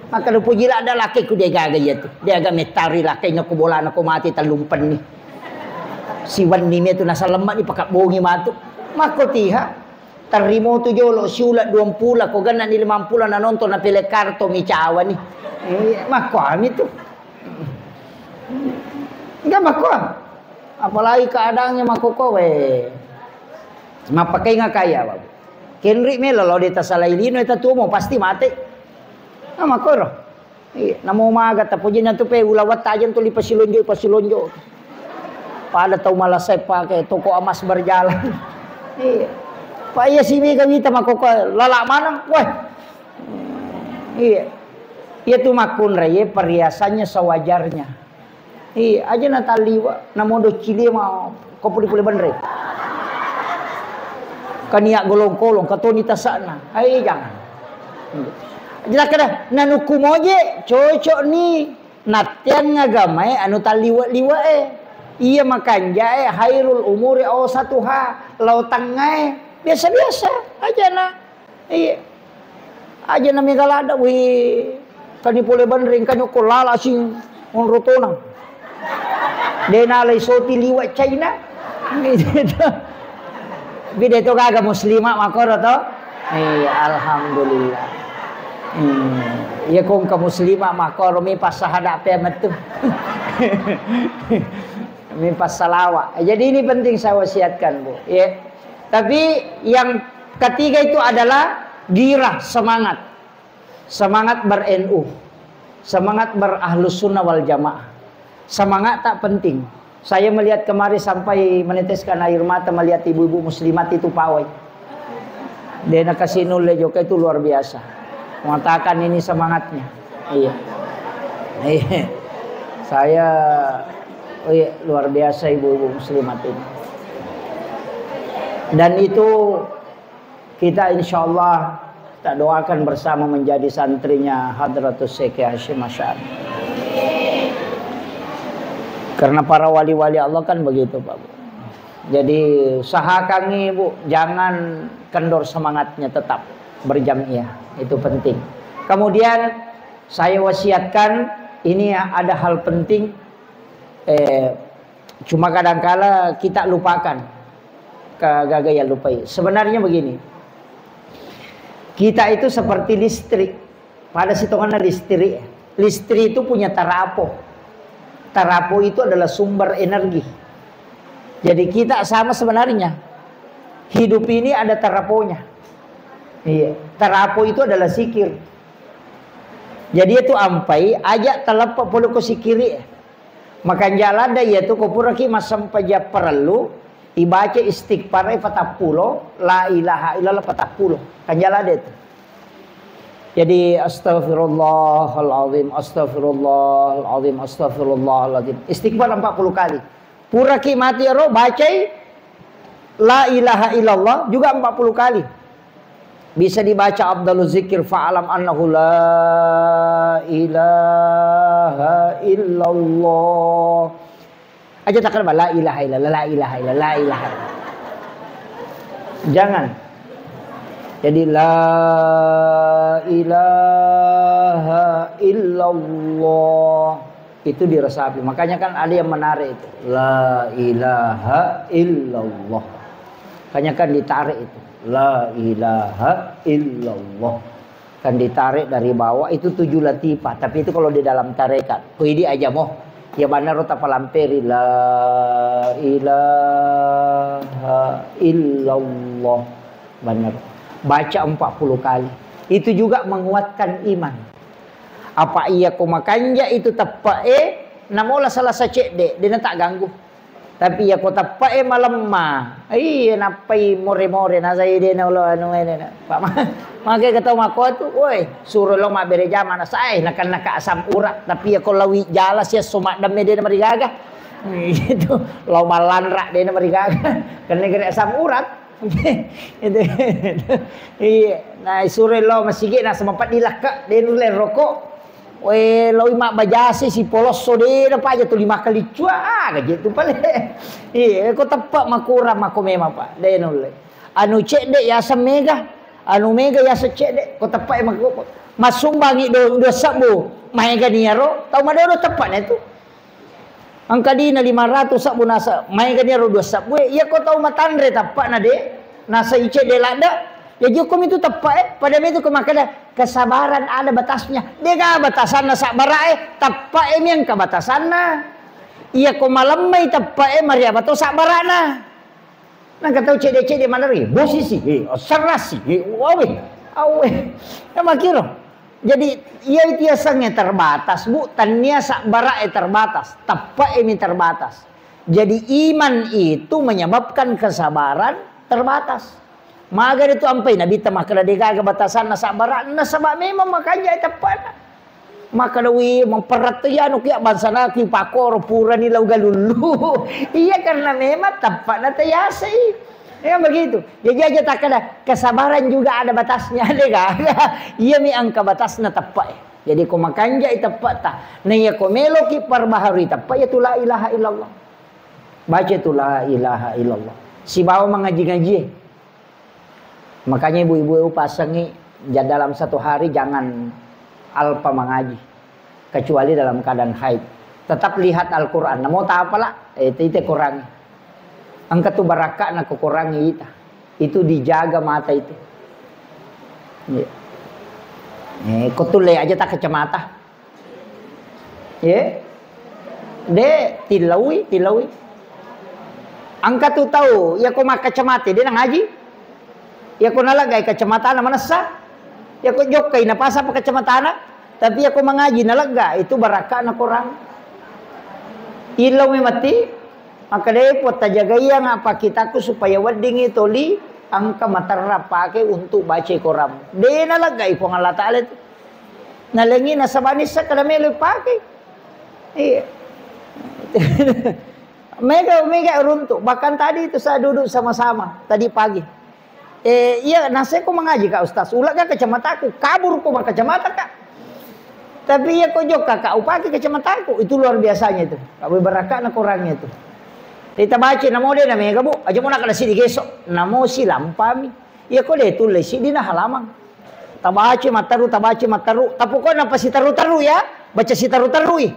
Makkeda puji ladda lakkaiku, de' gaga iya tu. De' aga mettari lakkai nako bolana ko mate tellumpenni. Siwenni me tu nasallemma ni pakabbongi matu. Makko tiha. Tarrimo tu jolo siula duampula, ko gennani limampula nanonton na pele karto mi cawani. Iya, makko ami tu. Enggak makko. Apalagi keadaannya makko ko we. Mappakai ngakaya, Bapak. Kenri melo lo de' tasalai lino eta tuo mo pasti mate. Nah, makko ro. Iya, namo maga tapojinna tu pe ulawat tajeng tu li pasilonjo, pasilonjo. Pada tau malasai pake toko emas berjalan. Iya. Pa iya si mega wita makoko lala maneng. Weh. Iya. Iya tu makkunrai, iya, perhiasannya sewajarnya. Iya, aja natalliwa, namodo cilie ma ko puli-puli benre. Kania golong-kolong, katoni tasakna. Ai, jangan. Jelas kada, nanukku moje, cocok ni. Natteang agamae anu talliwa-liwa e. Iya makanjae khairul umuri awsatuha, lao tengngae. Biasa-biasa aja na. Iya. Aja na mega ladda, wih, kani pole benreng, kani ko lala sing onro tonang. De' nalai soti liwa China. Bida itu gaga muslimah makoro to. Iya, alhamdulillah. Hmm. Iya, kong ke muslimah makoro mi pas sahada pe metu. Mi pas salawa. Jadi ini penting saya wasiatkan, Bu. Ya. Tapi yang ketiga itu adalah girah, semangat. Semangat ber-N U. Semangat ber-Ahlus Sunnah wal Jamaah. Semangat tak penting. Saya melihat kemarin sampai meneteskan air mata melihat ibu-ibu muslimat itu pawai. De' nakasi nulle jokka itu luar biasa. Mengatakan ini semangatnya. Iya. Iya. Saya, oh iya, luar biasa ibu-ibu muslimat ini. Dan itu kita insya Allah kita doakan bersama menjadi santrinya Hadratus Syekh Hasyim Asy'ari. Karena para wali-wali Allah kan begitu, Pak Bu. Jadi usahakan Ibu jangan kendor semangatnya, tetap berjamiah. Itu penting. Kemudian saya wasiatkan, ini ada hal penting, eh, cuma kadangkala kita lupakan. Kagaga ya lupai. Sebenarnya begini. Kita itu seperti listrik. Pada sitonganna listrik. Listrik itu punya tarapo. Tarapo itu adalah sumber energi. Jadi kita sama sebenarnya. Hidup ini ada taraponya. Iya. Tarapo itu adalah zikir. Jadi itu ampai, aja' taleppa pole ko sikiri. Makanja' ladda iya tu ko puraki massempajang parellu, ibaca istighfar e patappulo, la ilaha illallah patappulo. Kanja' ladda itu. Jadi, astagfirullahaladzim, astagfirullahaladzim, astagfirullahaladzim. Istighfar empat puluh kali. Puraki mati ero, bacai la ilaha illallah juga empat puluh kali. Bisa dibaca afdalu zikir, fa'lam annahu la ilaha illallah. Aja' takkan la ilaha illallah, la ilaha illallah, la ilaha illallah. Jangan. Jadi la ilaha illallah. Itu diresapi. Makanya kan ada yang menarik itu. La ilaha illallah. Makanya kan ditarik itu. La ilaha illallah. Kan ditarik dari bawah itu tujuh latifah. Tapi itu kalau di dalam tarekat. Ko idi aja mo. Ya benar tapalamperi. La ilaha illallah. Benar. Baca empat puluh kali. Itu juga menguatkan iman. Apa iya ko makanja' itu teppe'e, namola salasa cedde', de' na ta'ganggu. Tapi iya ko teppe'e malemma. Iya, nappai more-more, nasai dena ulo anu ene na. Pak ma-, mage ketau mako tu, woi, suro lo mabbere jama na sae, nakan naka asam urat. Tapi iya ko lawi jala sia so maddemme dena marigaga. Itu lo malanra dena marigaga. Kenne gere asam urat. Itu. Iya, na suro lo masigi na sama peddi lakke, dena le roko. We, loi mabbajasi sipolosso de na paja tuli makkalicua, ah, gaje tu pale. Iya, ko teppe makurang mako memang, Pak. De nulle. Anu cedde yaseng mega, anu mega yaseng cedde, ko teppe mako. Massumbangi do-, dua sebbu, maega niaro, tau madodo teppe na tu. Engka dina lima ratus sebbu nasa, maega niaro dua sebbu, iya ko tau matanre teppe na de, nasa icedde ladde, jaji ko mitu teppe, pada mitu ko makkeda, kesabaran ada batasnya. Dega batasanna sabbarae, teppe'e mi engka batasanna. Iya ko malemmai teppe'e, mariaba to sabbarana. Nangka tau cedde-cedde maneri, bosisi, eh, serasi, eh, wawe, awe. Ya makiro. Jadi, iya itu yasengnge terbatas, Bu. Tania sabbarae terbatas, teppe'e mi terbatas. Jadi, iman itu menyebabkan kesabaran terbatas. Maga itu ampai Nabitta makkeda degaga batasanna sabbaranna, nasaba memang makanja teppe'na. Makkeda, wi, maperrat to iyanu kia bangsana ki pakoro purani lau galullu. Iya, karena memang teppe'na tayasei. Ya begitu. Jadi aja takkeda kesabaran juga ada batasnya, degaga. Iya mi engka batasna teppe'e. Jadi ko makanjai teppe'ta, na iya ko meloki perbaharui teppe, iya tu la ilaha illallah. Baca tu la ilaha illallah. Sibawa mangaji-ngaji. Makanya ibu-ibu upasengi, ja-, dalam satu hari jangan alpa mengaji, kecuali dalam keadaan haid. Tetap lihat Al-Quran. Namo tapala, eh, ite, ite kurangi. Engka tu barakka na kukurangi ita. Itu dijaga mata itu. Iya. Eh, ko tulle aja tak kacamata. Ye? De, tilaui, tilaui. Engka tu tau, iya ko makkacamata, de nangaji. Iya ko naleggai kacamatana manessa. Iya ko jokkai napasang pa kacamatana. Tapi iya ko mangaji nalegga, itu barakkana korang. Ilau memati, maka de, Puang, tajagaiang apa kitaku supaya weddingi toli engka materra pake untuk baca Quran. De naleggai Puang Allah Ta'ala itu. Nalengi nasaba nisseng kada melo pake. Iya. Mega, mega runtu. Bahkan tadi itu saya duduk sama-sama tadi pagi. Eh, iya, naseko mangaji, Kak Ustaz. Ulegga kacamataku, kabur ko makkacamata, Kak. Tapi iya ko jokka, Kak, upake kacamataku. Itu luar biasanya itu. Kak, barakana korangnya itu. Kita baca namo de na mega, Bu. Aja mo nakada sidi geso. Namo silampami. Iya ko de tulle sidi na halamang. Tabaca matteru, tabaca matteru. Tapokona pasti teru-teru ya. Baca si teru-terui.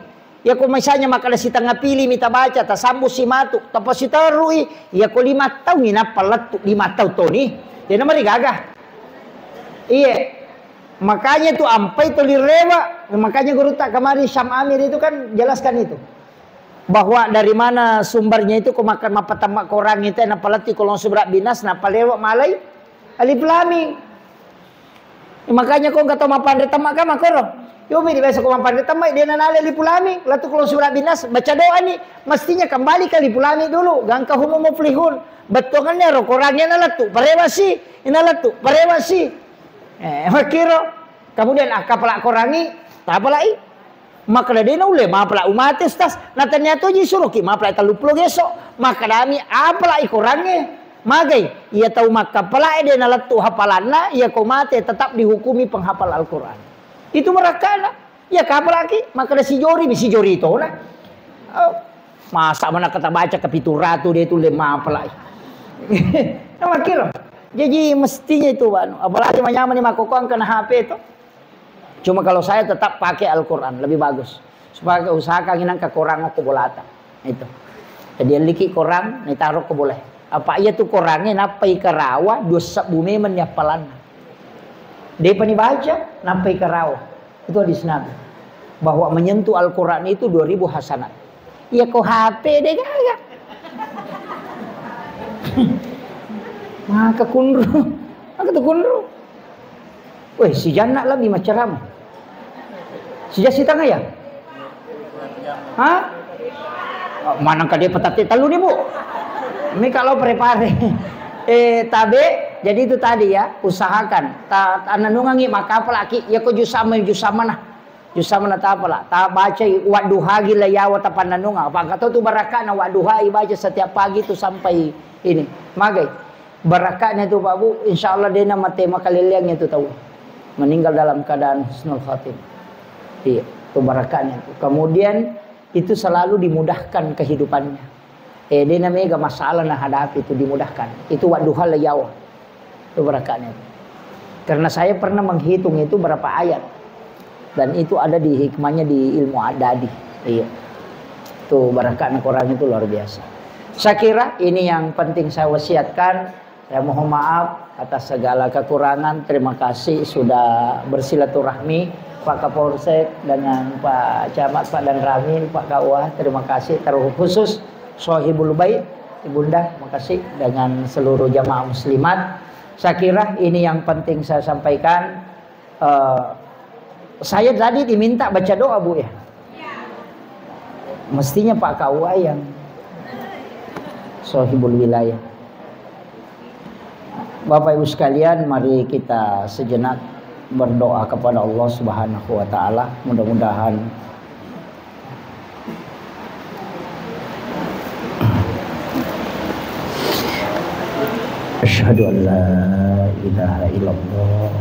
Iya ko misalnya makkada sitengnga pili mi tabaca, tasambu si matu, tapasiterui. Iya ko lima taung inappa lettu, lima taung toni. Dena marigaga. Iya. Makanya tu ampai tuli rewa. Makanya guru tak kemarin Syam Amir itu kan jelaskan itu. Bahwa dari mana sumbernya itu, ko makan mappatamma korang itu, nappa lettu ko langsung berat binas, nappa rewa malai. Alif Lam Mim. Makanya ko engka tau mappanre temma ka makkoro. Yobi di biasa ko mappanre temma, de na nale Alif Lam Mim, lettu ko sura binas, baca doa ni, mestinya kembali ke Alif Lam Mim dulu, gangka humum muflihun. Bettuangannya ro korangnya na lettu, parewa si, na lettu, parewa si. Eh, makkiro. Kemudian ah, kapala korangi, tapalai. Makkeda de naulle mapala umate, Ustaz. Na tania toji suroki mapala telluppulo geso. Makkedami apalai korangnge. Magai, iya tau makkapalae de nalettu hafalanna, iya ko mate tetap dihukumi penghafal Al-Quran. Itu barakkana. Iya kapalaki, makkeda sijori mi sijori tona. Oh, masa mana kata baca ke pitu ratu de tulle mapalai. Nah, makkiro. Jadi mestinya itu, anu, apalagi manyamani makkokkoang kena H P itu. Cuma kalau saya tetap pakai Al-Quran, lebih bagus. Supaya usahakan inang ke Quran ko bolata. Itu. Jadi liki Quran, ni taruh ke boleh. Apa iya tu Qurannya nappai karawa, dua sebbu memang ni appalanna. Depa ni baca, nappai karawa. Itu hadis Nabi. Bahwa menyentuh Al-Quran itu dua ribu hasanat. Iya ko H P de gaga. Maka kunru. Maka tu kunru. Weh, si Janna lebih macam. Si Jasitang ya? Hah? Maneng ka dia petatte tellu ni, Bu. Mi kalau prepare. Eh, tabe, jadi itu tadi ya, usahakan. Ta-, tanennungangi makkapalaki, ya ko jusama, jusama nah. Jusama nah tapala. Ta bacai wadduhagi la yawa tapannennunga. Apa kata tu barakana wadduha ibaca setiap pagi tu sampai ini. Magai. Barakatnya itu, Pak Bu, insya Allah dia nama tema kaleleang itu tahu. Meninggal dalam keadaan husnul khatimah. Iya, itu barakatnya itu. Kemudian itu selalu dimudahkan kehidupannya. Eh, dia namanya gak masalah nah hadapi itu dimudahkan. Itu wadduha la yawa. Itu barakatnya itu. Karena saya pernah menghitung itu berapa ayat. Dan itu ada di hikmahnya di ilmu adadi. Iya. Tuh, barakatnya Quran itu luar biasa. Saya kira ini yang penting saya wasiatkan. Saya mohon maaf atas segala kekurangan. Terima kasih sudah bersilaturahmi Pak Kapolsek dengan Pak Camat, Pak Danramil, Pak K U A. Terima kasih terkhusus Sohibul Bait, Ibunda, makasih dengan seluruh jamaah muslimat. Saya kira ini yang penting saya sampaikan. Eh, saya tadi diminta baca doa, Bu, ya? Mestinya Pak K U A yang sohibul wilayah. Bapak Ibu sekalian, mari kita sejenak berdoa kepada Allah Subhanahu wa Ta'ala. Mudah-mudahan Asyhadu an la ilaha illallah.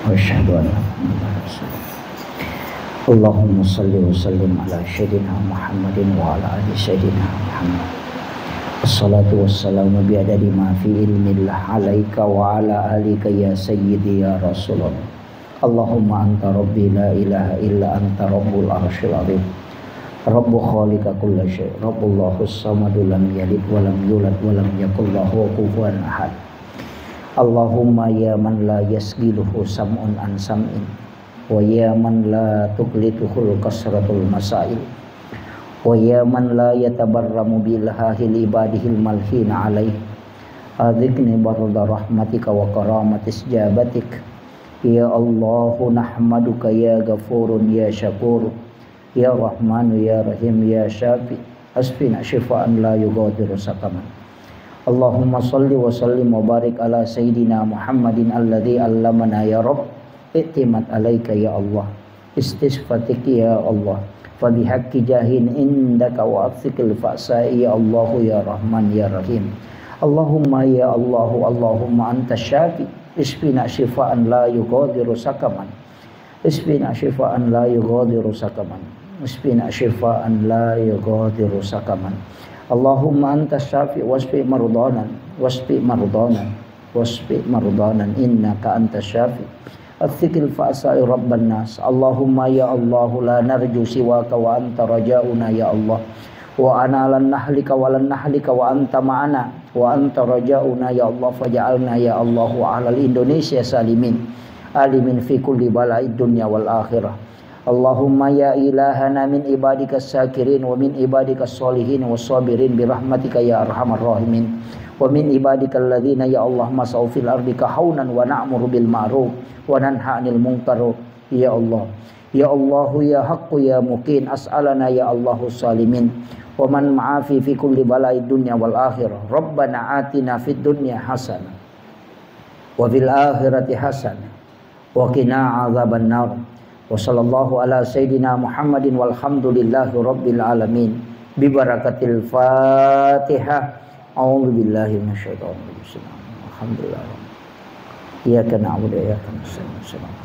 Wa asyhadu anna Muhammadar Rasulullah. Allahumma salli wa sallim ala Sayyidina Muhammadin wa ala ali Sayyidina Muhammad. Assalatu wassalamu bi adadi ma fi ilmillah alaika wa ala alika ya Sayyidi ya Rasulullah. Allahumma anta rabbi la ilaha illa anta rabbul arsyil azim. Rabbu khaliqa kulla syai. Rabbullahu samadu lam yalid wa lam yulad wa lam yakul lahu kufuwan ahad. Allahumma ya man la yasgiluhu sam'un an sam'in. Wa ya man la tuqlituhul kasratul masail. Wa ya man la yatabarramu bi ilhahil ibadihil malhina alaih. Adhiqni barda rahmatika wa karamati ijabatik. Ya Allahu nahmaduka ya Ghafurun ya Syakur, ya Rahmanu ya Rahim ya Syafi, asfina syifaan la yughadiru saqaman. Allahumma salli wa sallim wa barik ala Sayyidina Muhammadin alladzi allamana ya Rabb, i'timat alaika ya Allah, istisfatik ya Allah, fa bihaqqi jahin indaka wa atfiqil fa'sa ya Allahu ya Rahman ya Rahim. Allahumma ya Allahu, Allahumma anta syafi, isfina syifaan la yughadiru saqaman. Isfina syifaan la yughadiru saqaman. Isfina syifaan la yughadiru saqaman. Allahumma anta syafi wasfi mardana, wasfi mardana, wasfi mardana innaka anta syafi. Athiqil fa'sa rabban nas. Allahumma ya Allahu la narju siwaka wa anta rajauna ya Allah. Wa ana lan nahlika wa lan nahlika wa anta ma'ana. Wa anta rajauna ya Allah, faj'alna ya Allahu alal Indonesia salimin. Alimin fi kulli bala'i dunya wal akhirah. Allahumma ya ilahana min ibadika syakirin wa min ibadika sholihin wa sabirin bi rahmatika ya arhamar rahimin. Wa min ibadika alladhina ya Allah masau fil ardi kahaunan wa na'muru bil ma'ruf wa nanha anil munkar. Ya Allah. Ya Allahu ya haqqu ya muqin as'alana ya Allahu salimin. Wa man ma'afi fi kulli bala'i dunya wal akhirah. Rabbana atina fid dunya hasanah. Wa fil akhirati hasanah. Wa qina adzaban nar. Wa sallallahu ala sayyidina Muhammadin walhamdulillahi rabbil alamin. Bi barakatil Fatihah. A'udzu billahi minasyaitonir rajim. Alhamdulillah. Iyyaka na'budu wa iyyaka nasta'in.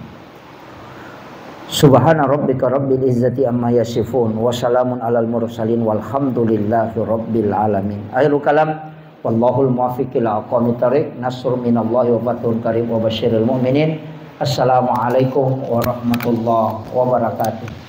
Subhana rabbika rabbil izzati amma yasifun. Wa salamun alal mursalin walhamdulillahi rabbil alamin. Akhirul kalam. Wallahul muwaffiq ila aqwamit thariq. Nasrun minallahi wa fathun qarib wa basyiril mu'minin. Assalamualaikum warahmatullahi wabarakatuh.